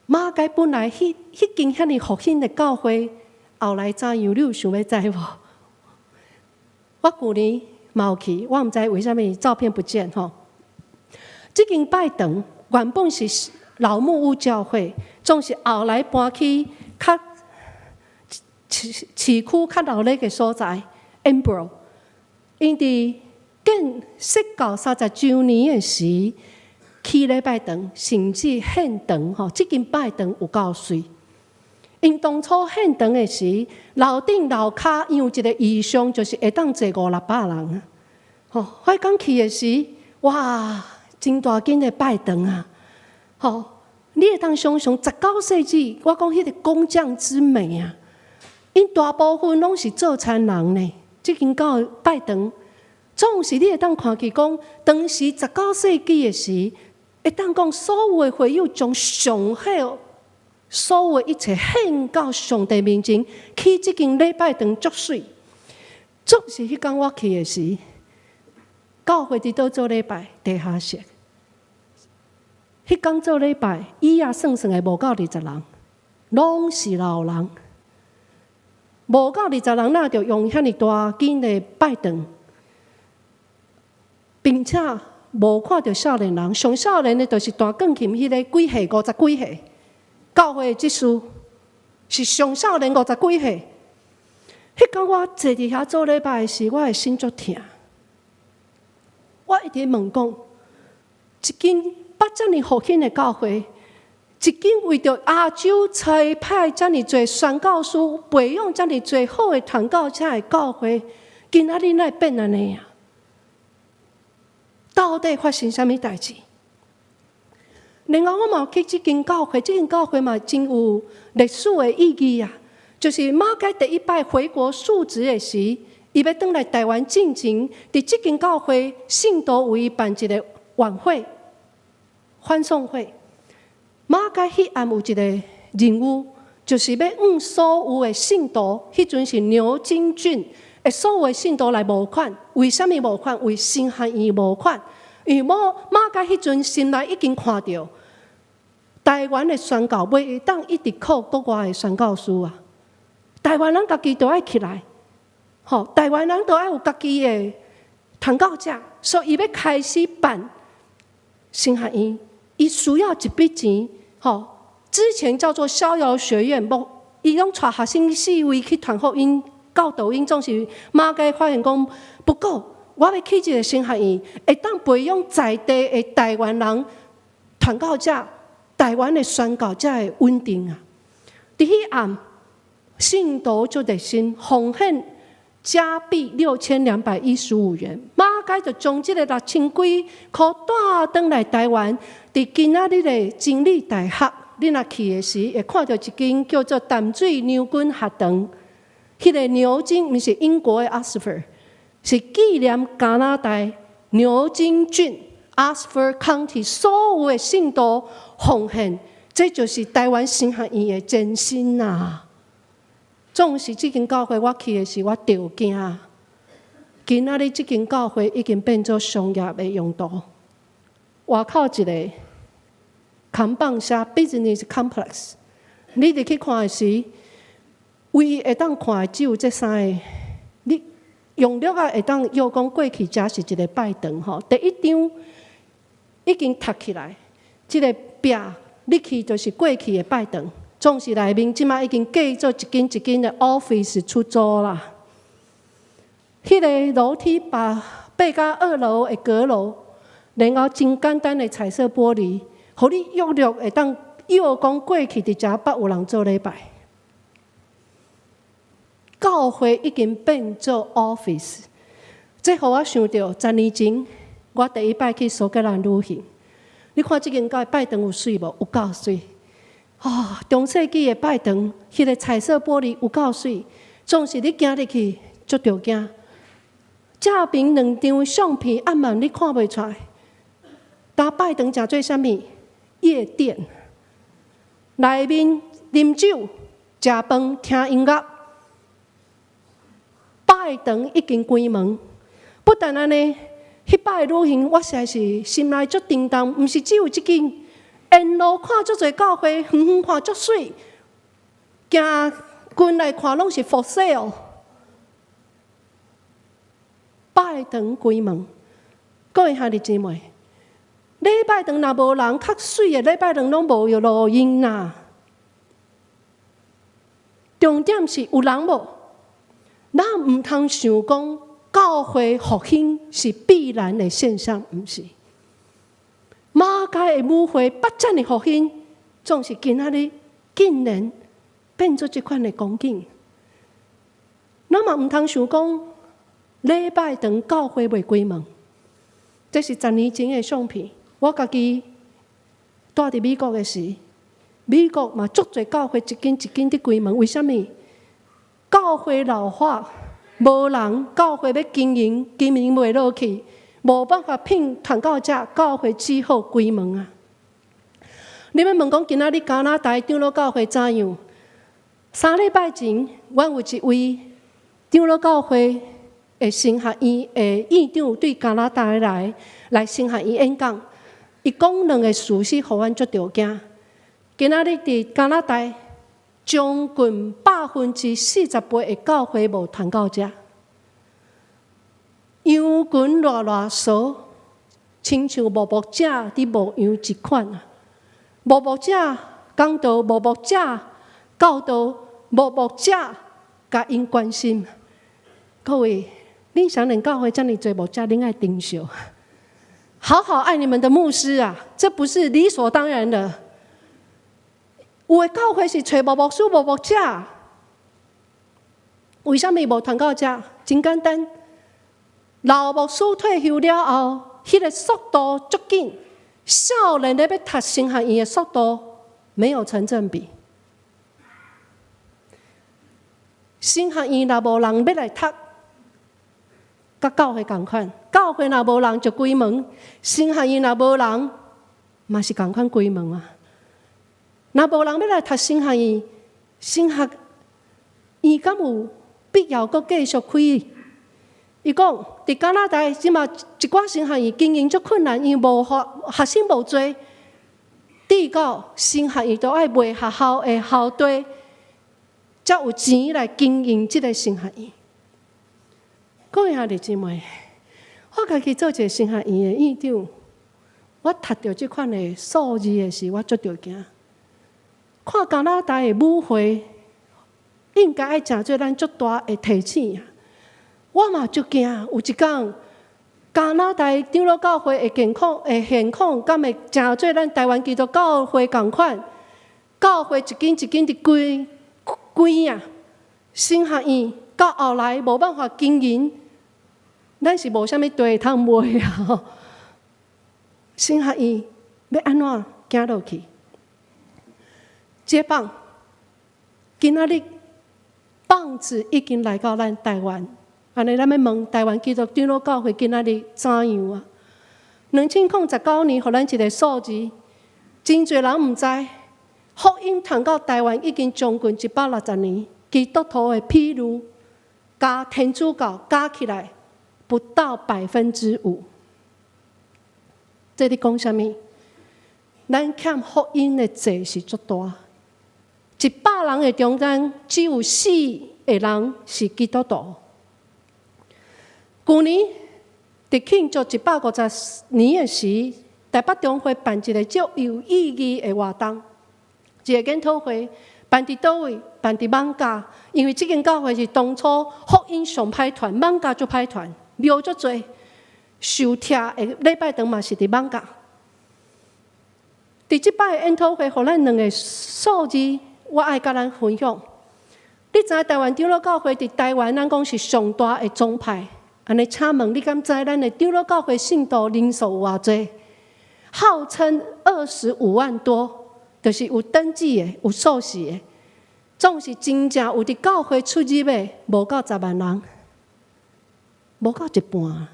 Speaker 3: 馬偕本來彼間遐爾復興的教會，後來怎樣？你有想欲知無？我舊年嘛有去，我毋知為啥物照片不見吼。這間拜堂原本是老木屋教會，總是後來搬去較市區較熱鬧的所在，Embro。𪜶佇建設教30週年的時，起禮拜堂，甚至獻堂吼，這間拜堂有夠媠。𪜶當初獻堂的時，樓頂樓跤有一个異象，就是會當坐五六百人啊。吼，我剛去的時，哇，真大間的拜堂啊！吼，你會當想像19世紀，我講彼个工匠之美啊，𪜶大部分攏是做田人呢。這間教拜堂，總是你會當看見講，當時十九世紀的時，會當講所有的會友將上好所有的一切獻到上帝面前，起這間禮拜堂足媠。總是彼工我去的時，教會佇佗做禮拜？地下室。彼工做禮拜，椅仔算算會無夠20人，攏是老人。無夠二十人，哪著用遐爾大間的拜堂，並且無看著少年人，上少年的就是彈鋼琴彼个幾歲，50幾歲。教會的執事是上少年50幾歲。彼工我坐佇遐做禮拜的時，我的心足疼。我一直問講，一間捌遮爾復興的教會，一間為著亞洲差派遮爾濟宣教師，培養遮爾濟好的傳教者的教會，今仔日哪會變按呢啊？到底發生啥物代誌？另外，我嘛有去這間教會，這間教會嘛真有歷史的意義啊！就是馬偕第一擺回國述職的時，伊欲轉來台灣進前，佇這間教會信徒為伊辦一個晚會、歡送會。馬偕彼暗有一個任務，就是欲向所有的信徒，彼陣是牛津郡的所有的信徒來募款。為啥物募款？為神學院募款。因為馬偕彼陣心內已經看著台灣的宣教袂會當一直靠國外的宣教師啊！台灣人家己都愛起來，吼！台灣人都愛有家己的傳教者，所以伊欲開始辦神學院，伊需要一筆錢，吼！之前叫做逍遙學院，無伊攏帶學生四圍去傳福音、教導𪜶，總是馬偕發現講不夠，我欲起一個神學院，會當培養在地的台灣人傳教者，台灣的宣教才會穩定啊！佇彼暗，信徒就熱心奉獻加幣6215元，馬偕就將這個六千幾箍帶轉來台灣。佇今仔日的真理大學，你若去的時，會看著一間叫做淡水牛津學堂。彼個牛津毋是英國的 Oxford，是紀念加拿大牛津郡 Oxford County 所有的信徒奉獻，這就是台灣神學院的前身啊！總是這間教會，我去的時，我著驚。今仔日這間教會已經變做商業的用途。外口一個看板寫 Business Complex，你入去看的時，唯一會當看的只有這三个。你用略仔會當約講過去，這是一个拜堂吼。第一張已經塌起來，這个壁你去就是過去的拜堂。總是內面這馬已經改做一間一間的 office 出租啦。彼个樓梯把爬到二樓的閣樓，然後真簡單的彩色玻璃，予你約略會當約講過去佇遮捌有人做禮拜。教會已經變做 office，這予我想著10年前，我第一擺去蘇格蘭旅行。你看這間教會拜堂有媠無？有夠媠。哦，中世紀的拜堂，彼个彩色玻璃有夠媠，總是你行入去足著驚。正邊兩張相片暗暗你看袂出來。但拜堂誠做啥物？夜店，內面啉酒、食飯、聽音樂。拜堂已經關門，不但按呢，彼擺旅行我實在是心內足沉重，毋是只有這間。沿路看足濟教會，遠遠看足媠，行近來看攏是 for sale。拜堂關門，各位兄弟姊妹，禮拜堂若無人，較媠的禮拜堂攏無用路用啦。重點是有人無？咱毋通想講教會復興是必然的現象，毋是。馬偕的母會捌遮爾復興，總是今仔日竟然變做這款的光景。咱嘛毋通想講禮拜堂教會袂關門，這是10年前的相片。我家己蹛佇美國的時，美國嘛足濟教會一間一間佇關門，為啥物？教會老化，無人教會欲經營，經營袂落去，無辦法聘傳教者，教會只好關門啊！你欲問講今仔日加拿大長老教會怎樣？3禮拜前，阮有一位長老教會的神學院的院長對加拿大來來神學院演講，伊講兩个事實，予阮足著驚。今仔日佇加拿大，將近48%的教會無傳教者，羊群偌偌媠，親像無牧者佇牧羊一款啊！無牧者講道，無牧者教導，無牧者共𪜶關心。各位，恁雙連教會遮爾濟牧者，恁愛珍惜，好好愛你們的牧師啊！這不是理所當然的。有的教會是揣無牧師、無牧者，為啥物無傳教者？真簡單，老牧師退休了後，彼個速度足緊，少年的欲讀神學院的速度沒有成正比。神學院若無人欲來讀，佮教會仝款，教會若無人就關門，神學院若無人，嘛是仝款關門啊。若無人欲來讀神學院，神學院敢有必要閣繼續開？伊講，佇加拿大這馬一寡神學院經營足困難，因為無學學生無濟，至到神學院都愛賣學校的校地，才有錢來經營這个神學院。各位兄弟姊妹，我家己做一个神學院的院長，我讀著這款的數字的時，我足著驚。看加拿大的母會，應該愛誠做咱足大的提醒啊！我嘛足驚，有一工加拿大長老教會的健康的現況，敢會誠做咱台灣基督教會仝款？教會一間一間佇關關啊，神學院到後來無辦法經營，咱是無啥物地會通賣啊！神學院欲按怎行落去？這棒今仔日棒子已經來到咱台灣，按呢咱欲問台灣基督長老教會今仔日怎樣啊？2019年，予咱一个數字，真濟人毋知，福音傳到台灣已經將近160年，基督徒的比率佮天主教加起來不到5%。這咧講啥物？咱欠福音的債是足大。100人的中間，只有四個人是基督徒。舊年佇慶祝150年的時，台北中會辦一个足有意義的活動，一个研討會，辦佇佗位？辦佇艋舺，因為這間教會是當初福音上歹傳，艋舺足歹傳，廟足濟，受拆的禮拜堂嘛是佇艋舺。佇這擺的研討會，予咱兩个數字，我愛佮咱分享。你知台灣長老教會佇台灣，咱講是上大的宗派。按呢，請問你敢知咱的長老教會信徒人數有偌濟？號稱25萬多，就是有登記的、有受洗的，總是真正有佇教會出入的，無夠10萬人，無夠一半。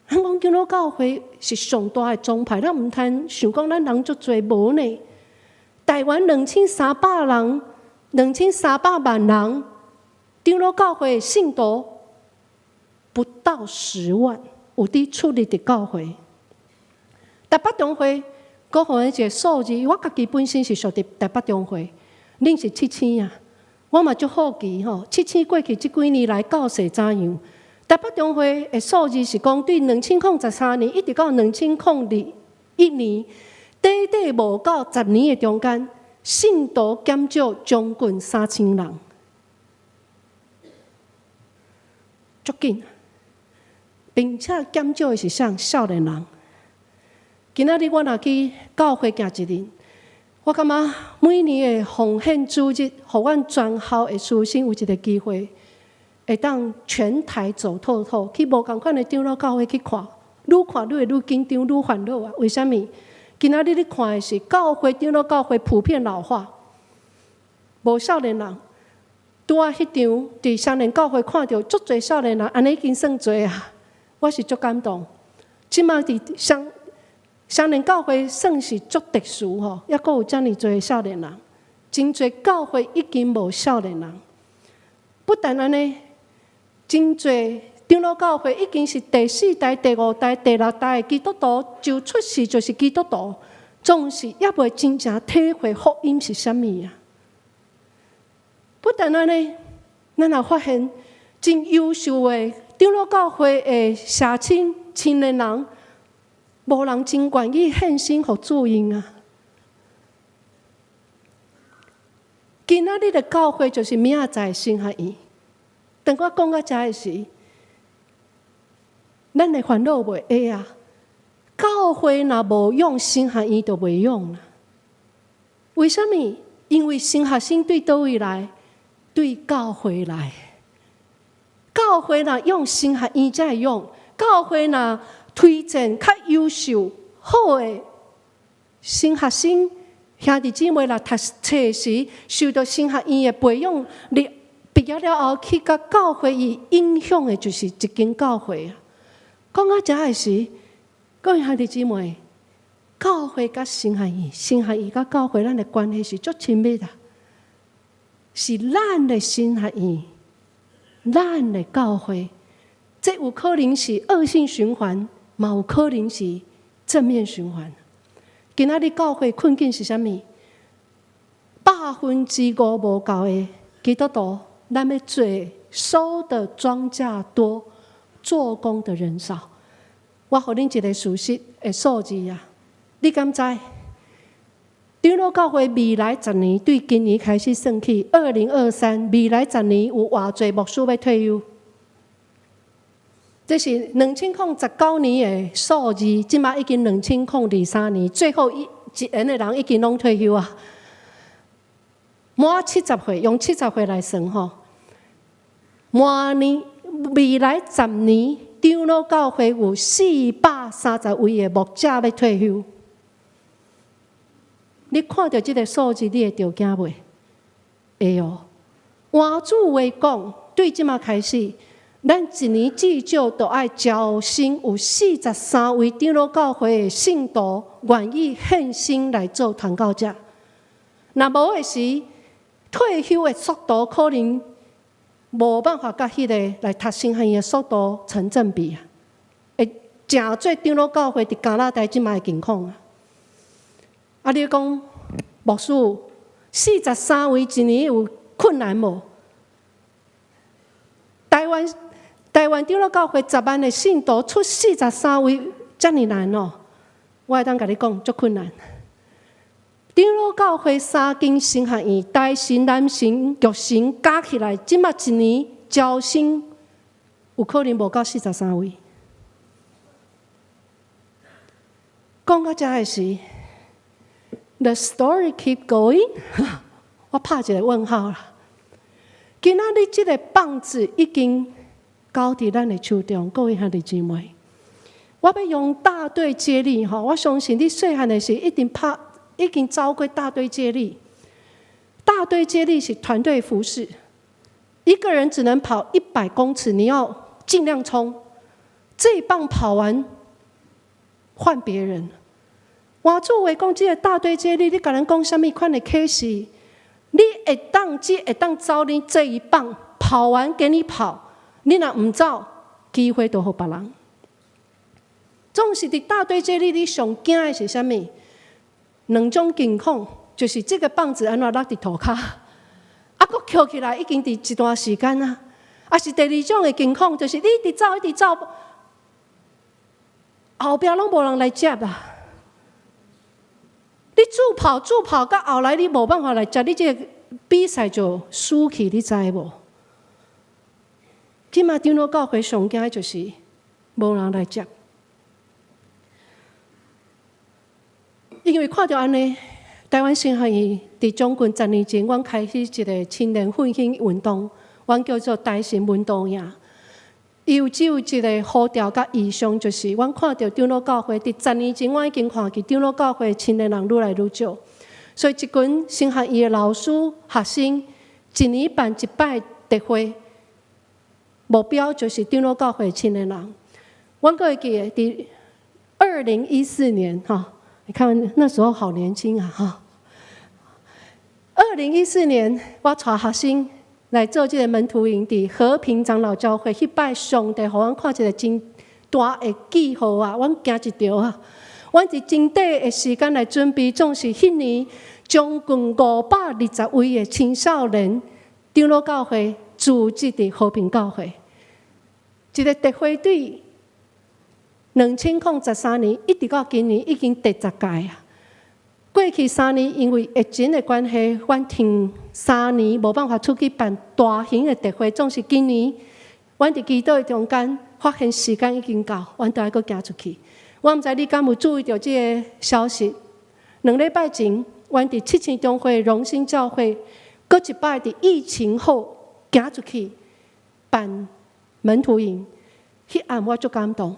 Speaker 3: 咱講長老教會是上大的宗派，咱毋通想講咱人足濟，無呢。台灣2300人，2300萬人，長老教會信徒不到10萬，有佇出入佇教會。台北中會，閣予咱一个數字，我家己本身是屬佇台北中會，恁是七星啊，我嘛足好奇吼，七星過去這幾年來教勢怎樣？台北中會的數字是講，對2013年一直到2021年，短短無夠10年的中間，信徒減少將近3000人，足緊，並且減少的是啥？少年人。今仔日我若去教會行一日，我感覺每年的奉獻主日，予阮全校的師生有一个機會，會當全台走透透，去無仝款的長老教會去看，愈看愈會愈緊張，愈煩惱啊！為啥物？今仔日你看的是教會長老教會普遍老化，無少年人。拄仔彼場佇雙連教會看著足濟少年人，按呢已經算濟啊！我是足感動。這馬佇雙雙連教會算是足特殊吼，猶閣有遮爾濟少年人，真濟教會已經無少年人。不但按呢，真濟長老教會已經是第四代、第五代、第六代的基督徒，就出世就是基督徒，總是猶未真正體會福音是啥物啊！不但按呢，咱也發現真優秀的長老教會的社青青年人，無人真願意獻身予主𪜶啊！今仔日的教會就是明仔載神學院。當我講到遮的時，咱的煩惱袂會啊！教會若無用，神學院就袂用啦。為啥物？因為神學生對佗位來？對教會來。教會若用，神學院才會用。教會若推薦較優秀好的神學生，兄弟姊妹若讀冊時，受到神學院的培養，你畢業了後去佮教會，伊影響的就是一間教會啊。講到遮的時，各位兄弟姊妹，教會佮神學院，神學院佮教會，咱的關係是足親密的，是咱的神學院，咱的教會，這有可能是惡性循環，嘛有可能是正面循環。今仔日教會困境是啥物？5%無夠的基督徒，咱欲做收的莊稼多，做工的人少。我予恁一個事實的數字啊，你敢知？長老教會未來十年，對今年開始算起，2023未來十年有偌濟牧師欲退休？這是2019年的數字，這馬已經2023年，最後一個的人已經攏退休啊！滿七十歲，用七十歲來算吼，明年未來十年，長老教會有430位的牧者欲退休。你看著這個數字，你會著驚袂？會哦。換句話講，對這馬開始，咱一年至少都愛招新有43位長老教會的信徒願意獻身來做傳教者。若無的時，退休的速度可能無辦法佮彼个來讀神學院的速度成正比啊！會誠濟長老教會佇加拿大這馬的情況啊！啊，你講牧師四十三位一年有困難無？台灣長老教會10萬的信徒出四十三位，遮爾難哦！我會當共你講，足困難。長老教會三間神學院，台神、南神、玉神加起來，這馬一年招生有可能無夠四十三位。講到遮的時，The story keep going，我拍一個問號啦。今仔日這個棒子已經交佇咱的手中，各位兄弟姊妹，我欲用大隊接力吼，我相信你細漢的時一定拍，已經走過大隊接力。大隊接力是團隊服侍，一個人只能跑100公尺，你要盡量衝。這一棒跑完，換別人。換句話講，這個大隊接力，你共人講啥物款的啟示？你會當只會當走你這一棒，跑完給你跑，你若毋走，機會就予別人。總是佇大隊接力，你上驚的是啥物？兩種情況，就是這個棒子按怎落佇塗跤，啊，閣抾起來已經佇一段時間啊。啊是第二種的情況，就是你一直走，一直走，後壁攏無人來接啊。你助跑助跑，到後來你無辦法來接，你這個比賽就輸去，你知無？這馬長老教會上驚的就是無人來接，因為看著按呢，台灣神學院佇將近10年前，阮開始一個青年奮興運動，阮叫做台神門徒營。伊有只有一個呼召佮異象，就是阮看著長老教會佇十年前，阮已經看見長老教會青年人愈來愈少，所以一群神學院的老師、學生，一年辦一擺特會，目標就是長老教會青年人。阮閣會記得佇2014年哈，你看那時候好年輕啊哈。二零一四年，我帶學生來做這個門徒營，佇和平長老教會。彼擺上帝予阮看一個真大的記號啊，阮驚一著啊！阮佇真短的時間來準備，總是彼年將近520位的青少年長老教會組織佇和平教會，一個特會對2013年一直到今年已經第10屆啊。過去三年因為疫情的關係，阮停三年無辦法出去辦大型的特會。總是今年，阮佇祈禱的中間發現時間已經到，阮都愛閣行出去。我毋知你敢有注意著這个消息？2禮拜前，阮佇七星中會榮興教會，閣一擺佇疫情後行出去辦門徒營。彼暗我足感動，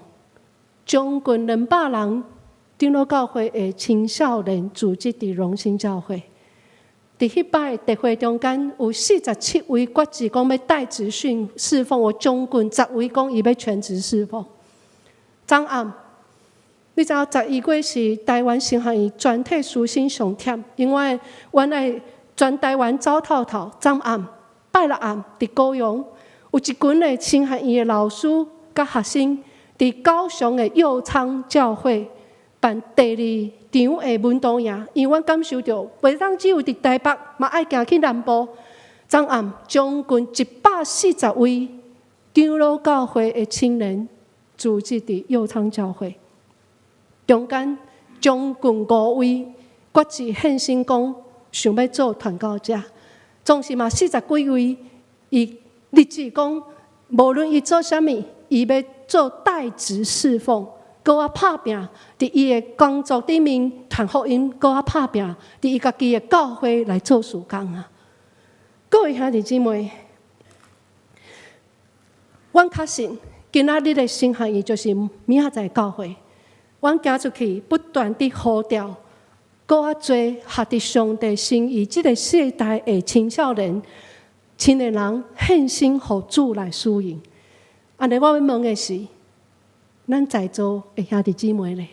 Speaker 3: 將近200人。長老教會的青少年組織佇榮興教會，佇彼擺特會中間有47位決志講欲帶職訓侍奉，有將近10位講伊欲全職侍奉。昨暗，你知影11月是台灣神學院全體師生上忝，因為阮愛全台灣走透透。昨暗拜六暗佇高雄有一群的神學院的老師佮學生佇高雄的右昌教會辦第二場的門徒營，因為阮感受著，袂當只有佇台北，嘛愛行去南部。昨暗將近140位長老教會的青年組織佇右昌教會，中間將近五位決志獻身講想欲做傳教者，總是嘛40幾位，伊立志講，無論伊做啥物，伊欲做帶職侍奉。閣較拍拚，佇伊的工作頂面傳福音，閣較拍拚，佇伊家己的教會來做事工啊！各位兄弟姊妹，阮確信今仔日的神學院就是明仔載教會。阮行出去，不斷佇呼召，閣較濟合佇上帝心意，這个世代的青少年、青年人獻身予主來使用。按呢，我欲問的是，咱在座的兄弟姊妹咧，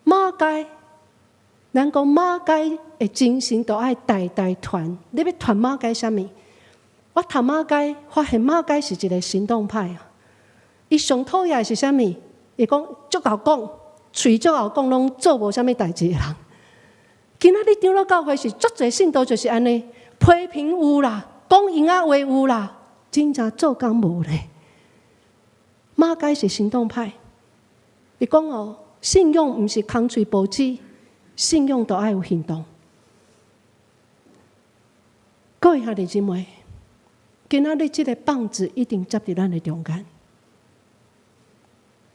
Speaker 3: 馬偕，咱講馬偕的精神都愛代代傳。你欲傳馬偕啥物？我讀馬偕，發現馬偕是一个行動派啊。伊上討厭的是啥物？伊講足𠢕講，喙足𠢕講，攏做無啥物代誌的人。今仔日長老教會是足濟信徒就是按呢，批評有啦，講閒仔話有啦，真正做工無咧。馬偕是行動派，伊講哦，信仰毋是空喙報紙，信仰都愛有行動。各位兄弟姊妹，今仔日這个棒子一定接佇咱的中間。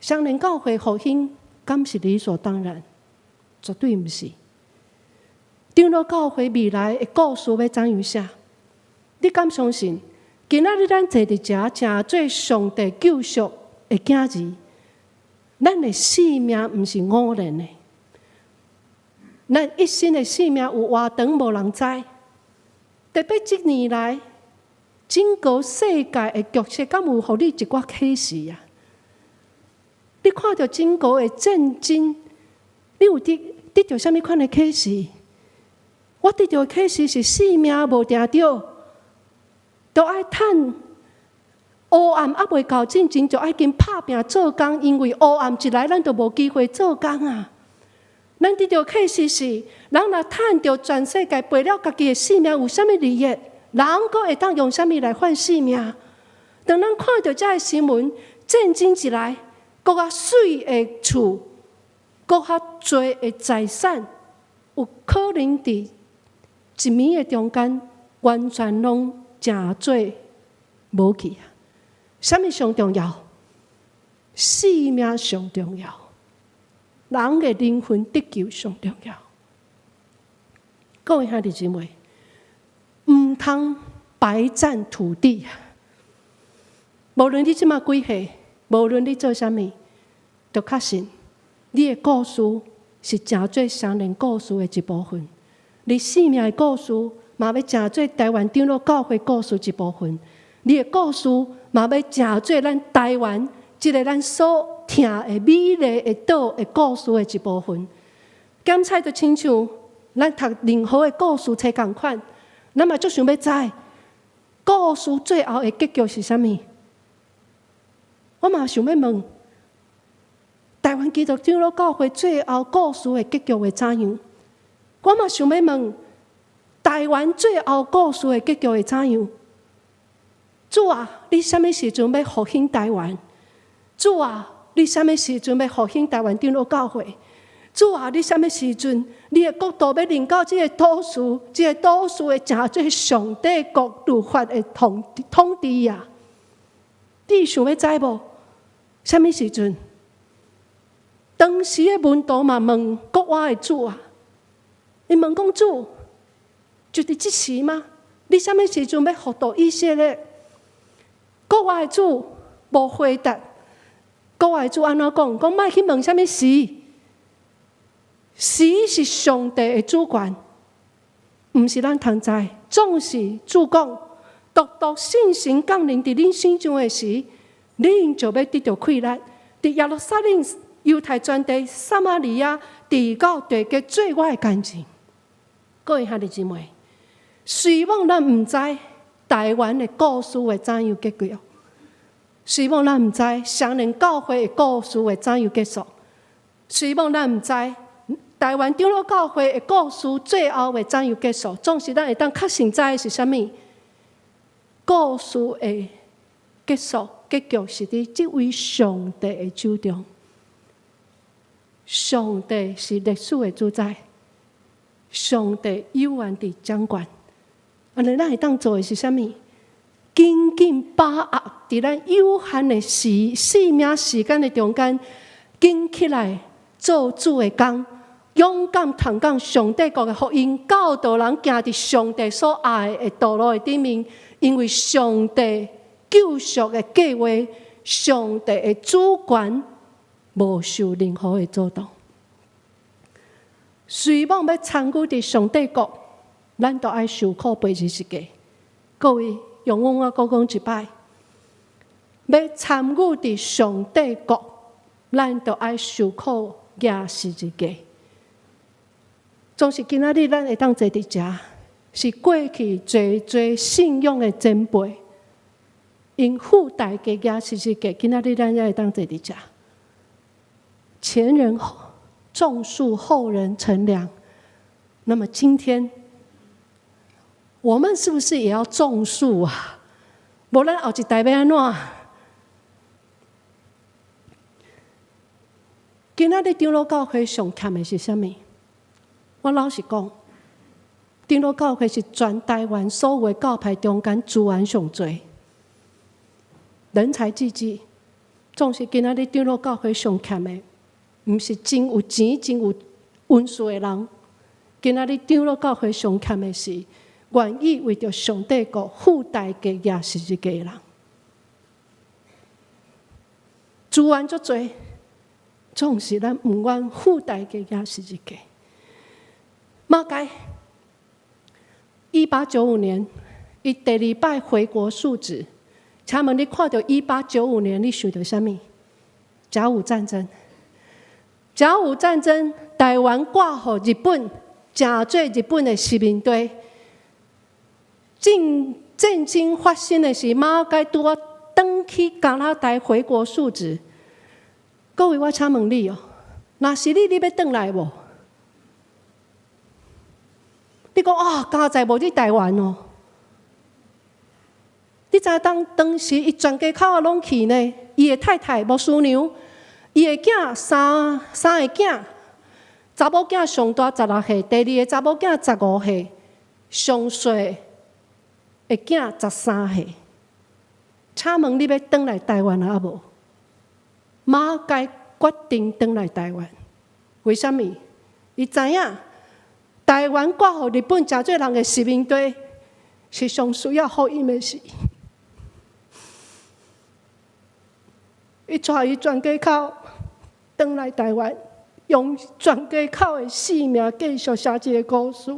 Speaker 3: 雙連教會復興，敢是理所當然？絕對毋是。長老教會未來的故事欲怎樣寫？你敢相信？今仔日咱坐佇遮，成做上帝救贖的囝兒，咱的性命毋是偶然的，咱一生的性命有偌長，無人知。特別這年來，整個世界的局勢，敢有予你一寡啟示啊？你看著整個的戰爭，你有得著啥物款的啟示？我得著的啟示是性命無定著，都愛趁。烏暗猶未到進前，就愛緊拍拚做工，因為烏暗一來，咱就無機會做工啊！咱得著啟示是，人若趁著全世界，賠了家己的性命，有啥物利益？人閣會當用啥物來換性命？當咱看著這个新聞，戰爭一來，閣較媠的厝，閣較濟的財產，有可能佇一暝的中間，完全攏成做無去啊！啥物上重要？性命上重要，人的靈魂得救上重要。各位兄弟姊妹，毋通白佔土地啊！無論你這馬幾歲，無論你做啥物，都確信你的故事是成做雙連故事的一部分。你性命的故事，嘛欲成做台灣長老教會故事一部分。你的故事，嘛欲成做咱台灣這个咱所疼的美麗的島的故事的一部分。檢採就親像咱讀任何的故事冊仝款，咱嘛足想欲知故事最後的結局是啥物？我嘛想欲問，台灣基督長老教會最後故事的結局會怎樣？我嘛想欲問，台灣最後故事的結局會怎樣？主啊，你啥物時陣欲復興台灣？主啊，你啥物時陣欲復興台灣長老教會？主啊，你啥物時陣，你的國度欲臨到這個都市，這個都市會成做上帝國律法的統治啊？你想欲知無？啥物時陣？當時的門徒嘛問國外的主啊，伊問講主，就佇這時嗎？你啥物時陣欲復到以色列？國外的主無回答，國外的主按怎講？講莫去問啥物時，時是上帝的主權，毋是咱通知。總是主講，獨獨聖神降臨佇恁身上的時，恁就欲得著氣力。佇耶路撒冷、猶太全地、撒瑪利亞，直到地極做我的見證。各位兄弟姊妹，雖罔咱毋知台灣的故事會怎樣結局，雖罔咱毋知雙連教會的故事會怎樣結束，雖罔咱毋知台灣長老教會的故事最後會怎樣結束，總是咱會當確信知的是啥物？故事的結束結局是佇這位上帝的手中。上帝是歷史的主宰，上帝永遠佇掌權。按呢，咱會當做的是啥物？緊緊把握佇咱有限的時生命時間的中間，緊起來做主的工，勇敢傳講上帝國的福音，教導人行佇上帝所愛的道路的頂面。因為上帝救贖的計劃，上帝的主權無受任何的阻擋。雖罔欲參與佇上帝國，咱都愛受苦背十字架。各位，容許我閣講一擺，欲參與佇上帝國，咱都愛受苦舉十字架。總是今仔日咱會當坐佇遮，是過去濟濟信仰的前輩，𪜶付代價舉十字架，今仔日咱才會當坐佇遮。前人種樹，後人乘涼。那麼今天，我們是不是也要種樹啊？無咱後一代欲按怎？今仔日長老教會上欠的是啥物？我老實講，長老教會是全台灣所有的教派中間資源上濟，人才濟濟。總是今仔日長老教會上欠的，毋是真有錢、真有恩賜的人。今仔日長老教會上欠的是願意為著上帝國付代價舉十字架的人。資源足濟，總是咱毋願付代價舉十字架。馬偕，1895年，伊第二擺回國述職。請問你看著一八九五年，你想著啥物？甲午戰爭。甲午戰爭，台灣割予日本，成做日本的殖民地。戰爭發生的時，馬偕拄仔轉去加拿大回國述職。各位，我請問你哦，若是你，你欲轉來無？你講啊，佳哉無佇台灣哦。你知當時伊全家口仔攏去呢？伊的太太牧師娘，伊的囝三個囝，查某囝上大16歲，第二個查某囝15歲，上細的囝13歲。請問你欲轉來台灣抑無？馬偕決定轉來台灣，為啥物？伊知影台灣割予日本成做人的殖民地，是上需要福音的時。伊帶伊全家口轉來台灣，用全家口的性命繼續寫這个故事。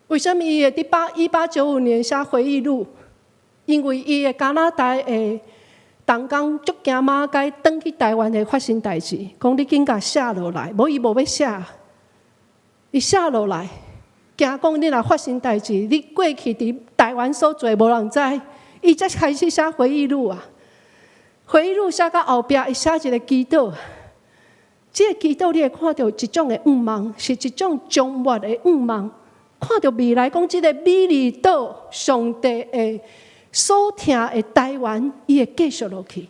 Speaker 3: 為啥物伊會佇1895年寫回憶錄？因為伊的加拿大的同工足驚馬偕轉去台灣會發生代誌，講你緊共寫落來，無伊無欲寫，伊寫落來，驚講你若發生代誌，你過去佇台灣所做無人知，伊才開始寫回憶錄啊。回憶錄寫到後壁，伊寫一個祈禱。這個祈禱你會看著一種的願望，是一種終末的願望。看著未來，講這個美麗島，上帝的所疼的台灣，伊會繼續落去。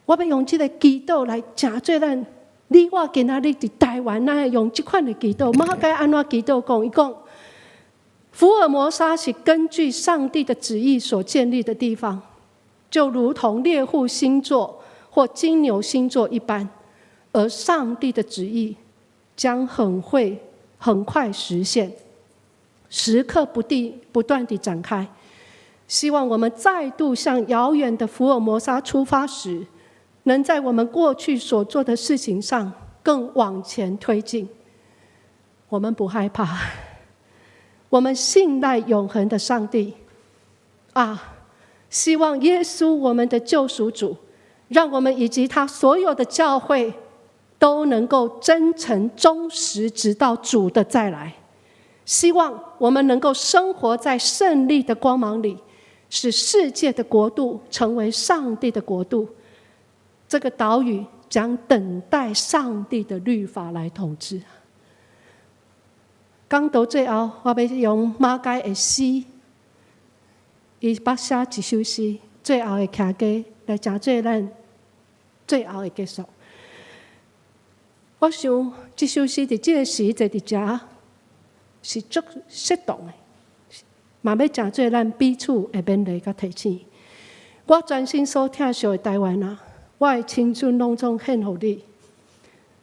Speaker 3: 我欲用這個祈禱來成做咱，你我今仔日佇台灣，咱會用這款的祈禱。馬偕按怎祈禱講？伊講，福爾摩沙是根據上帝的旨意所建立的地方，就如同獵戶星座或金牛星座一般，而上帝的旨意將很會很快實現，時刻不地不斷地展開。希望我們再度向遙遠的福爾摩沙出發時，能在我們過去所做的事情上更往前推進。我們不害怕，我們信賴永恆的上帝。啊，希望耶穌我們的救贖主，讓我們以及他所有的教會都能夠真誠忠實，直到主的再來。希望我們能夠生活在勝利的光芒裡，使世界的國度成為上帝的國度。這個島嶼將等待上帝的律法來統治。講到最後，我欲用馬偕的詩，伊捌寫一首詩，最後的徛家來成做咱最後的結束。我想這首詩佇這個時坐佇遮是足適當的，嘛欲成做咱彼此的勉勵佮提醒。我全身所疼惜的台灣啊，我的青春攏總獻予你。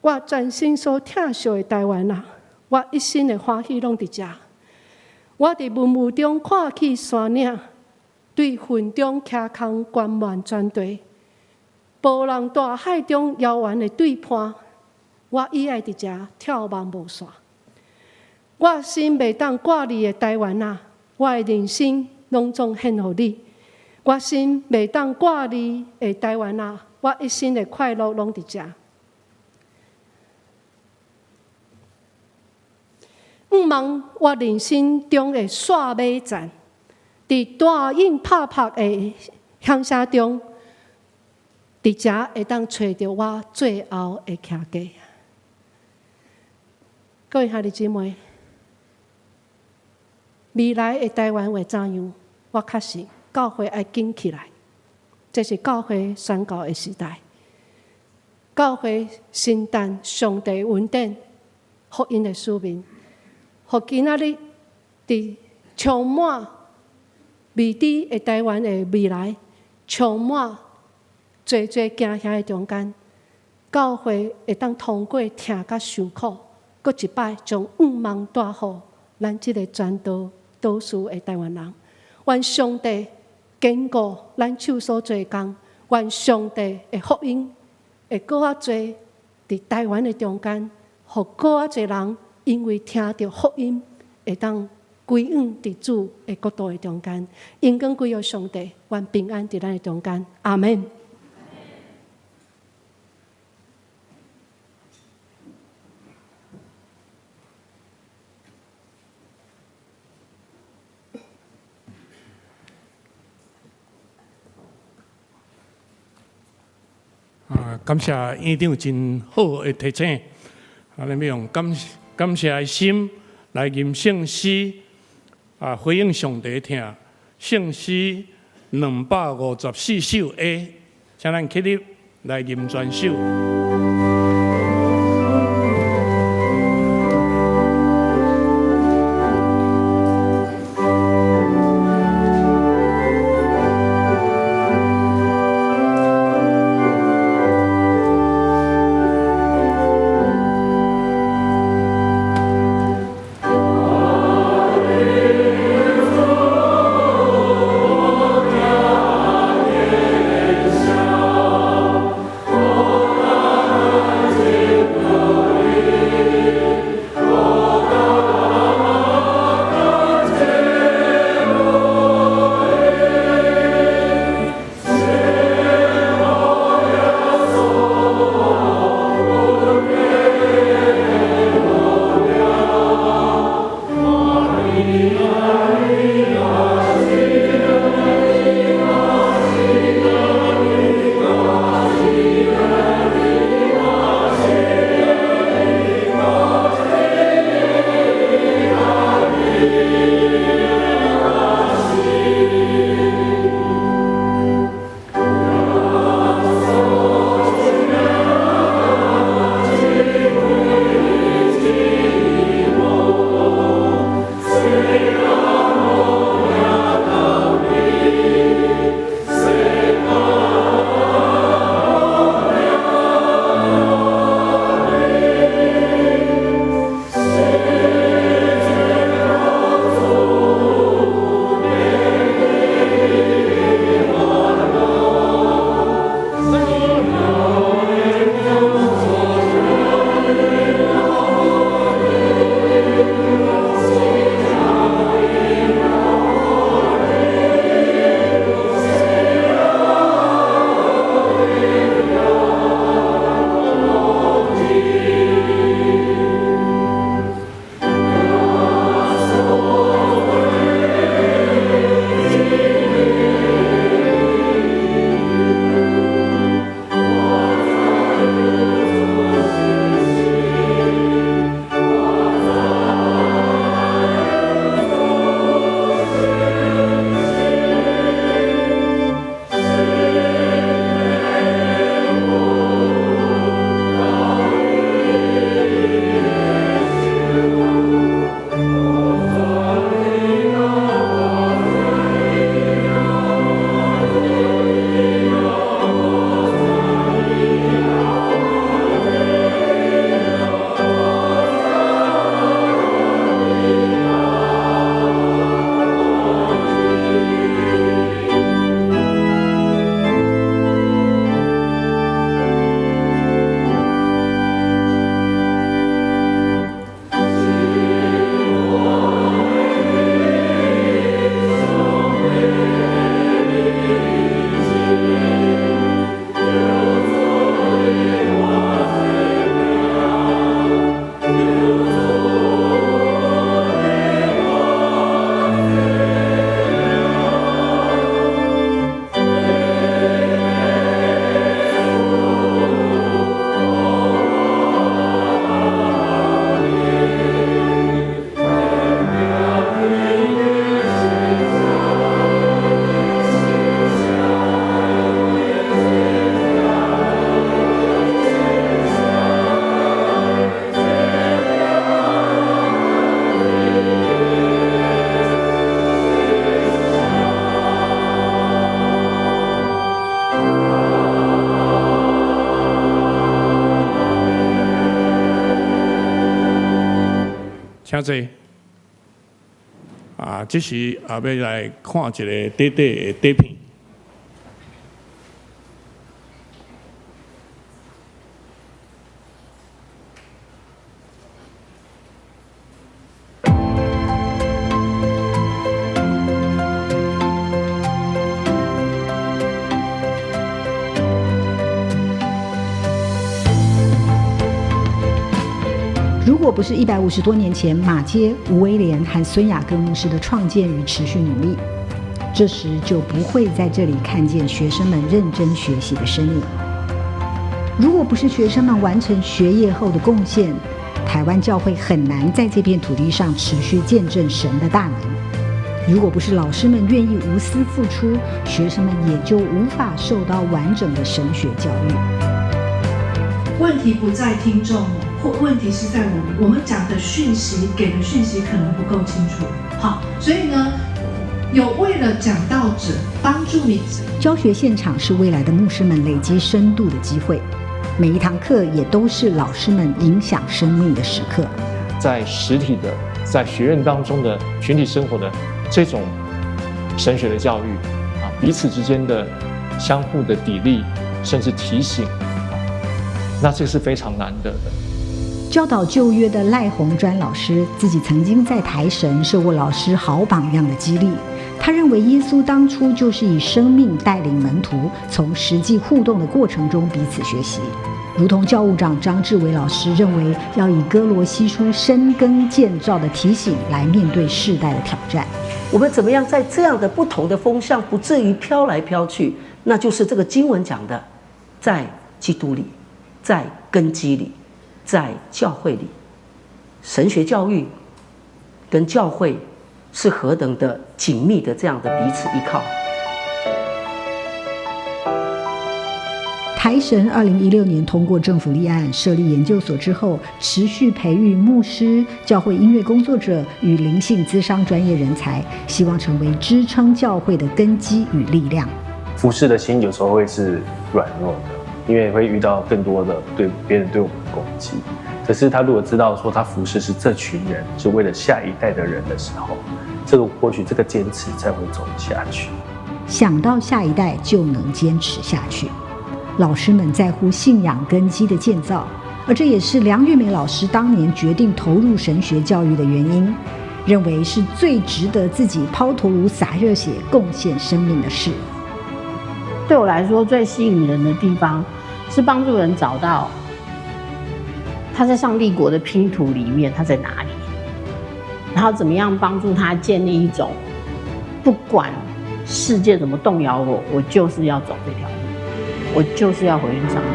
Speaker 3: 我全身所疼惜的台灣啊，我一生的歡喜攏佇遮。我佇雲霧中看起山嶺，對雲中徛空觀望全地。波浪大海中遙遠的對岸，我伊愛佇遮眺望無線。我心袂當掛你的台灣啊，我的人生攏總獻予你。我心袂當掛你的台灣啊，我一生的快樂攏佇遮。毋望我人生中的煞尾站，佇大湧拍拍的響聲中，佇遮會當揣著我最後的徛家。各位兄弟姊妹，未來的台灣會怎樣？我確信教會愛緊起來，這是教會宣告的時代。教會承擔上帝恩典、福音的使命，予今仔日佇充滿未知的台灣的未來，充滿濟濟驚嚇的中間，教會會當通過疼佮受苦，閣一擺將願望帶予咱這个全島島嶼的台灣人。願上帝堅固咱手所做的工，願上帝的福音會閣較濟佇台灣的中間，予閣較濟人因為聽著福音，會當歸向佇主的國度的中間。榮光歸予上帝，願平安佇咱的中間。阿們。
Speaker 2: 啊，感謝院長真好的提醒，啊，咱欲用感感謝的心來吟聖詩，啊，回應上帝疼。聖詩254首 A，請咱起立來吟全首。請坐。啊，這時啊，欲來看一个短短的短片。
Speaker 4: 如果不是150多年前馬偕、吳威廉和孫雅各牧師的創建與持續努力，這時就不會在這裡看見學生們認真學習的身影。如果不是學生們完成學業後的貢獻，台灣教會很難在這片土地上持續見證神的大能。如果不是老師們願意無私付出，學生們也就無法受到完整的神學教育。
Speaker 5: 問題不在聽眾，或問題是在我們，我們講的訊息給的訊息可能不夠清楚。好，所以呢，有為了講道者幫助你。
Speaker 4: 教學現場是未來的牧師們累積深度的機會，每一堂課也都是老師們影響生命的時刻。
Speaker 6: 在實體的，在學院當中的群體生活的這種神學的教育啊，彼此之間的相互的砥礪，甚至提醒，那這個是非常難得的。
Speaker 4: 教導舊約的賴鴻專老師自己曾經在台神受過老師好榜樣的激勵。他認為耶穌當初就是以生命帶領門徒，從實際互動的過程中彼此學習。如同教務長張志偉老師認為，要以歌羅西書深耕建造的提醒來面對世代的挑戰。
Speaker 7: 我們怎麼樣在這樣的不同的風向，不至於飄來飄去？那就是這個經文講的，在基督裡，在根基裡，在教會裡，神學教育跟教會是何等的緊密的這樣的彼此依靠。
Speaker 4: 台神2016年通過政府立案設立研究所之後，持續培育牧師、教會音樂工作者與靈性諮商專業人才，希望成為支撐教會的根基與力量。
Speaker 8: 服侍的心有時候會是軟弱的，因為會遇到更多的對別人對我們的攻擊。可是他如果知道說他服侍是這群人，是為了下一代的人的時候，這個或許這個堅持才會走下去。
Speaker 4: 想到下一代就能堅持下去。老師們在乎信仰根基的建造，而這也是梁玉美老師當年決定投入神學教育的原因，認為是最值得自己拋頭顱灑熱血、貢獻生命的事。
Speaker 9: 對我來說，最吸引人的地方是幫助人找到他在上帝國的拼圖裡面他在哪裡，然後怎麼樣幫助他建立一種不管世界怎麼動搖我，我就是要走這條路。我就是要回應上面。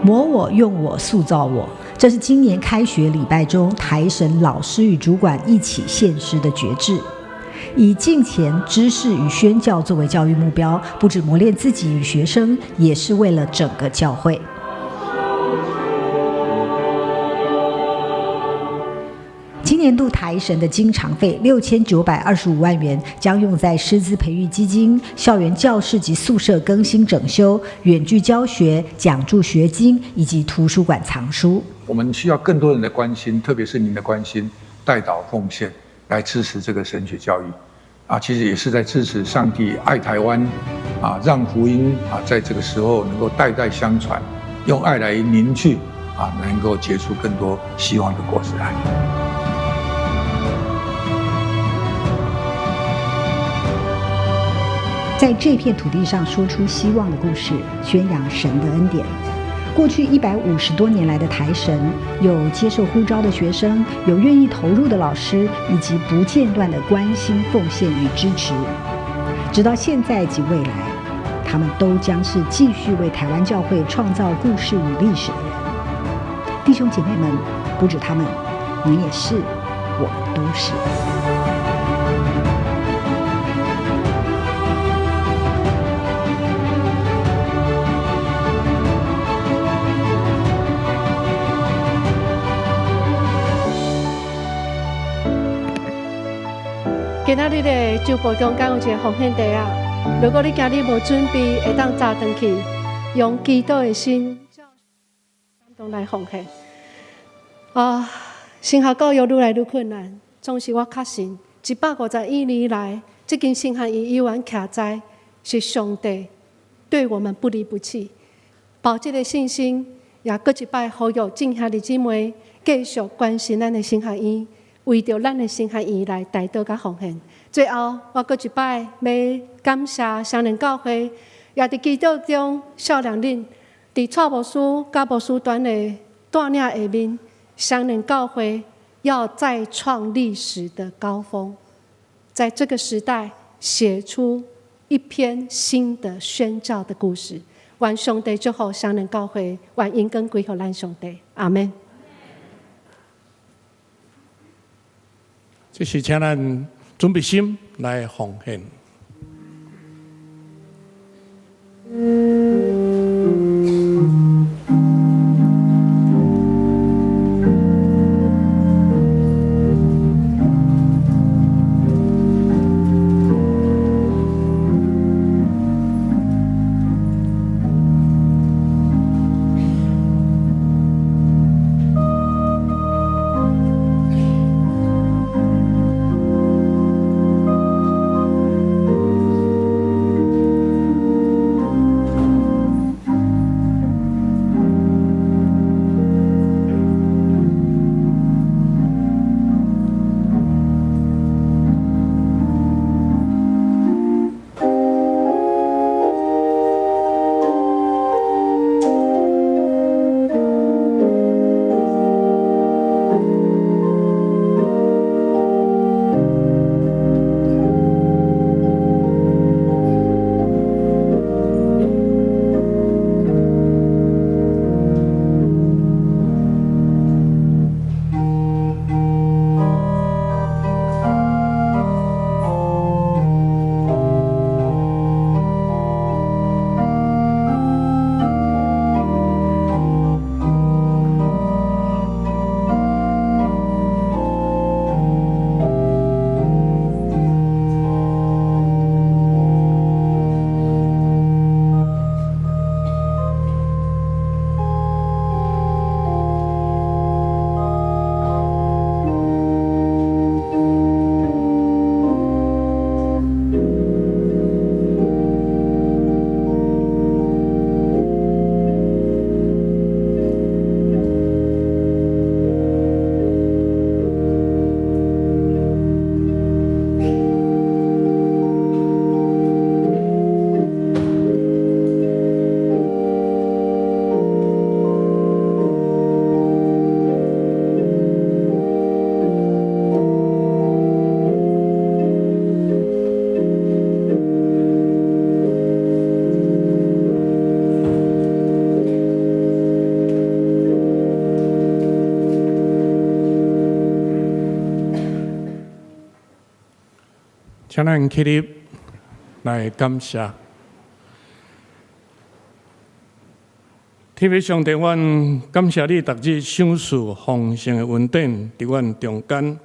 Speaker 4: 磨我、用我、塑造我，這是今年開學禮拜中台神老師與主管一起獻詩的決志。以敬虔、知識與宣教作為教育目標，不止磨練自己與學生，也是為了整個教會。今年度台神的經常費6925萬元，將用在師資培育基金、校園教室及宿舍更新整修、遠距教學、獎助學金以及圖書館藏書。
Speaker 10: 我們需要更多人的關心，特別是您的關心、代禱奉獻，來支持這個神學教育。啊，其實也是在支持上帝愛台灣，啊，讓福音啊，在這個時候能夠代代相傳，用愛來凝聚，啊，能夠結出更多希望的果子來。
Speaker 4: 在這片土地上說出希望的故事，宣揚神的恩典。過去150多年來的台神，有接受呼召的學生，有願意投入的老師，以及不間斷的關心、奉獻與支持。直到現在及未來，他們都將是繼續為台灣教會創造故事與歷史的人。弟兄姐妹們，不止他們，你也是，我們都是。
Speaker 3: 今仔日的周報中間有一个奉獻袋仔，如果你今日無準備，會當早轉去，用祈禱的心，感動來奉獻。啊，神學教育愈來愈困難，總是我確信，151年來，這間神學院依然徛在，是上帝對我們不離不棄，抱這个信心，也閣一擺呼籲眾兄弟姊妹繼續關心咱的神學院。為著咱的神學院來代禱佮奉獻。最後，我閣一擺欲感謝雙連教會，也佇祈禱中少年恁佇蔡牧師佮牧師團的帶領下面，雙連教會要再創歷史的高峰，在這個時代寫出一篇新的宣教的故事。願上帝祝福雙連教會，願榮光歸予咱上帝。阿們。
Speaker 2: 這是請咱準備心來奉獻。請咱起立來感謝。天父上帝，阮感謝你，逐日賞賜豐盛的恩典佇阮中間。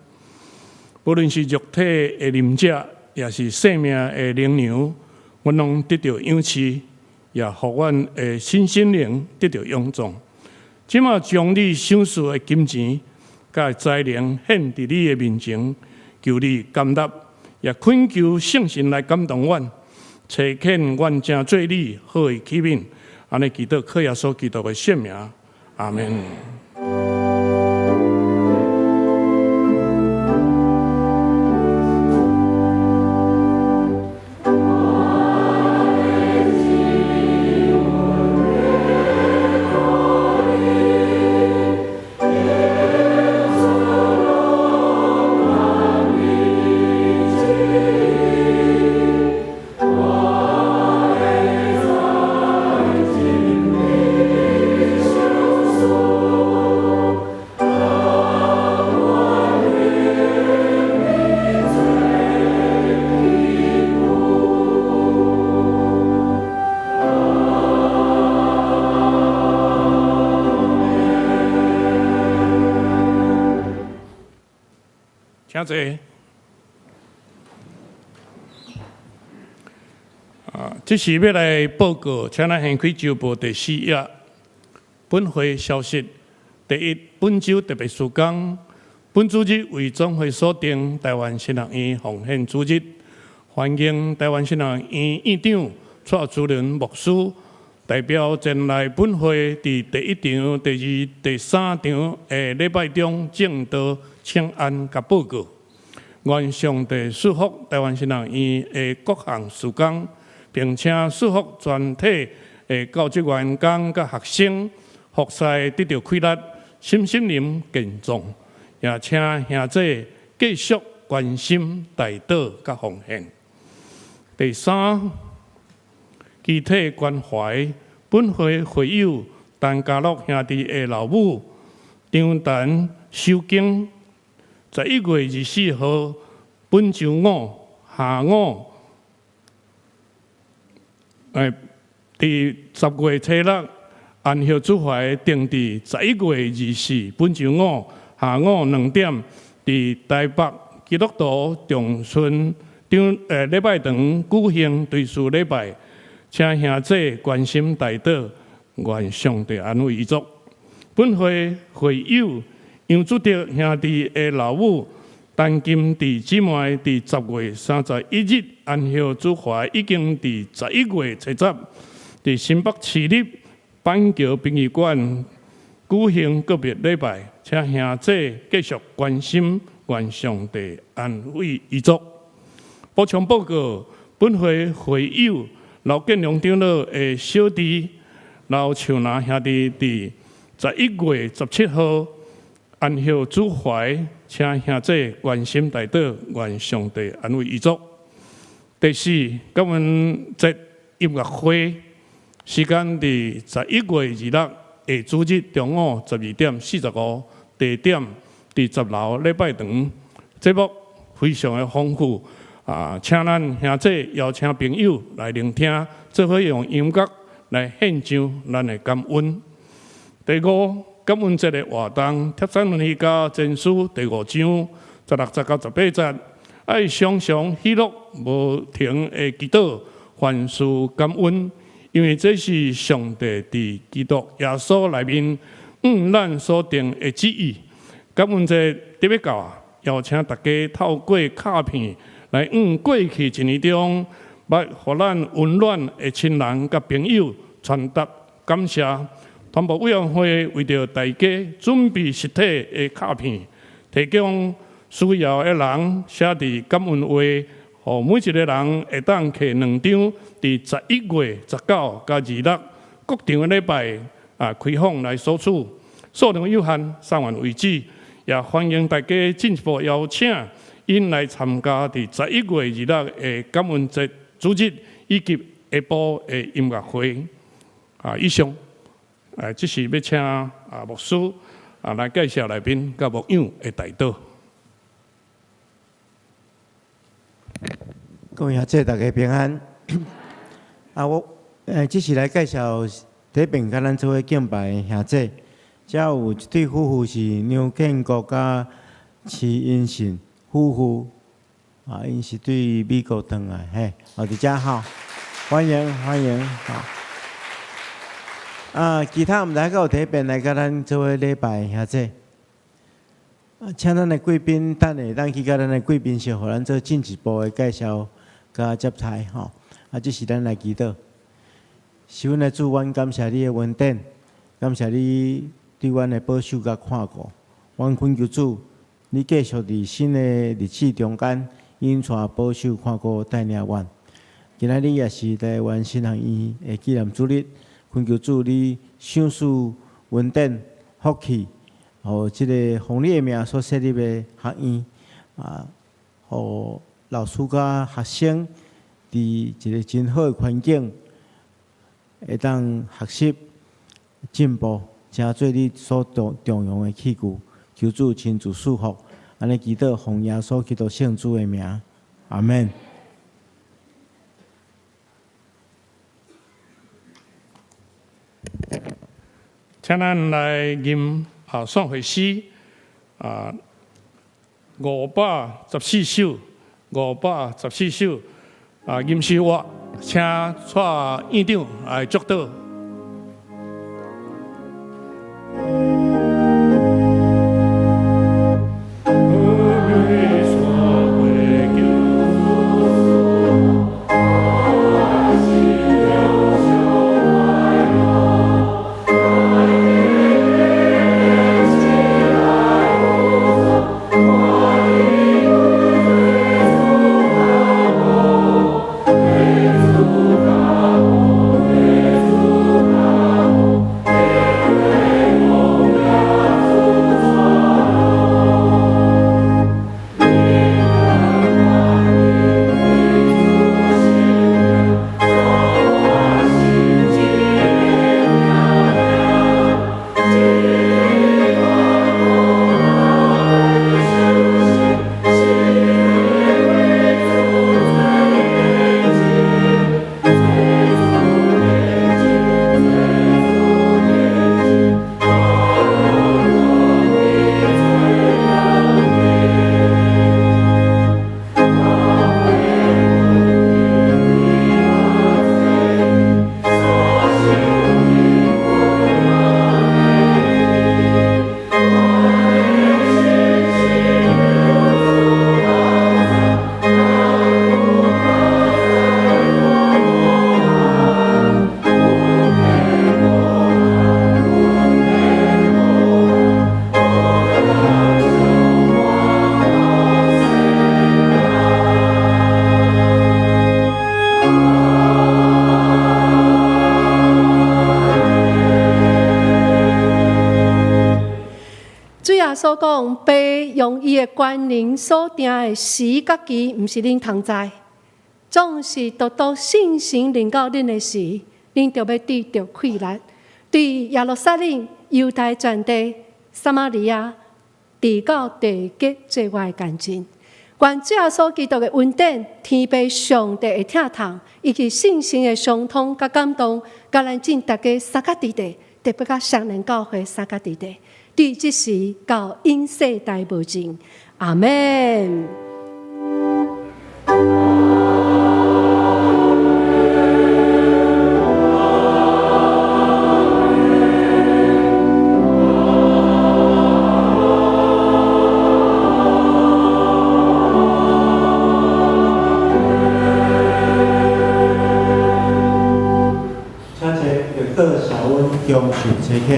Speaker 2: 無論是肉體的飲食，也是生命的靈糧，阮攏得著養飼，也予阮的身心靈得著勇壯。這馬將你賞賜的金錢、佮才能獻佇你的面前，求你甘納。也懇求聖神來感動阮，差遣阮成做你好的器皿，按呢祈禱靠耶穌基督的聖名，阿們。請坐。這是欲來報告，請咱掀開週報第四頁。本會消息：第一，本週特別事工，本主日為總會所定臺灣神學院奉獻主日，歡迎臺灣神學院院長蔡主任牧師代表前來本會，佇第一場、第二、第三場的禮拜中證道、請安佮報告。願上帝賜福臺灣神學院的各項事工，並且賜福全體的教職員工佮學生，服侍得著氣力，身心靈健壯。也請兄弟繼續關心代禱佮奉獻。第三，肢體關懷，本會會友陳家樂兄弟的老母張陳守經，11月24號本週五下午，佇10月初六安息主懷定佇十一月二四本週五下午2點，佇台北基督徒長春長禮拜堂舉行追思禮拜，請兄弟關心代禱，願上帝安慰遺族。本會會友楊祖德兄弟的老母陳金娣姊妹，佇10月31日安息主懷，已經佇11月初十，佇新北市立板橋殯儀館舉行告別禮拜，請兄弟繼續關心，願上帝安慰遺族。補充報告，本會會友劉建良長老的小弟劉秋拿兄弟，佇11月17號安息主懷，請兄弟關心代禱，願上帝安慰遺族。第四，感恩節音樂會時間佇11月26下主日中午12點45，地點佇10樓禮拜堂。節目非常的豐富啊！請咱兄弟邀請朋友來聆聽，做伙用音樂來獻上咱的感恩。第五，感恩節的活動，帖撒羅尼迦前書第五章16節到18節，愛常常喜樂，無停的祈禱，凡事感恩，因為這是上帝佇基督耶穌內面向咱所定的旨意。感恩節特別到啊，邀請大家透過卡片來向過去一年中，捌予咱溫暖的親人佮朋友傳達感謝。團部委員會為著大家準備實體的卡片，提供需要的人寫佇感恩話，予每一個人會當摕兩張，佇11月19佮26各場的禮拜啊開放來索取，數量有限，送完為止。也歡迎大家進一步邀請𪜶來參加佇11月26的感恩節主日以及下晡的音樂會。啊，以上，這是欲請啊牧師啊來介紹來賓佮牧養的代禱。
Speaker 1: 各位兄弟，大家平安。啊，我這是來介紹佇邊佮咱做伙敬拜的兄弟。遮有一對夫婦是梁建國佮徐英信夫婦，啊，𪜶是對美國轉來，嘿，哦，佇遮吼，歡迎歡迎，吼。啊，其他毋知閣有佇彼邊來佮咱做伙禮拜的兄弟。啊，請咱的貴賓，等下咱去佮咱的貴賓室，予咱做進一步的介紹佮接待吼。啊，這時咱來祈禱。是阮的主，阮感謝你的恩典，感謝你對阮的保守佮看顧。阮懇求主，你繼續佇新的日子中間，引帶保守看顧帶領阮。今仔日也是臺灣神學院的紀念主日，懇求主你賞賜恩典福氣，予這个奉你的名所設立的學院，啊，予老師佮學生佇一个真好的環境，會當學習進步，成做你所重重用的器具。求主親自賜福，按呢祈禱奉耶穌基督聖主的名，阿們。
Speaker 2: 請咱來吟啊，散會詩啊，514首，514首啊，吟詩我。請蔡院長來祝禱。
Speaker 3: 主耶穌講，父用伊的權能所定的時佮期，毋是恁通知。總是獨獨聖神臨到恁的時，恁就欲得著氣力，對耶路撒冷、猶太全地、撒瑪利亞，直到地極做我的見證。願主耶穌基督的恩典、天父上帝的疼痛，以及聖神的相通佮感動，佮咱眾大家相佮佇咧，特別佮雙連教會相佮佇咧，對這時到永世代無盡。阿們。
Speaker 1: 請坐綠島小溫中受差遣。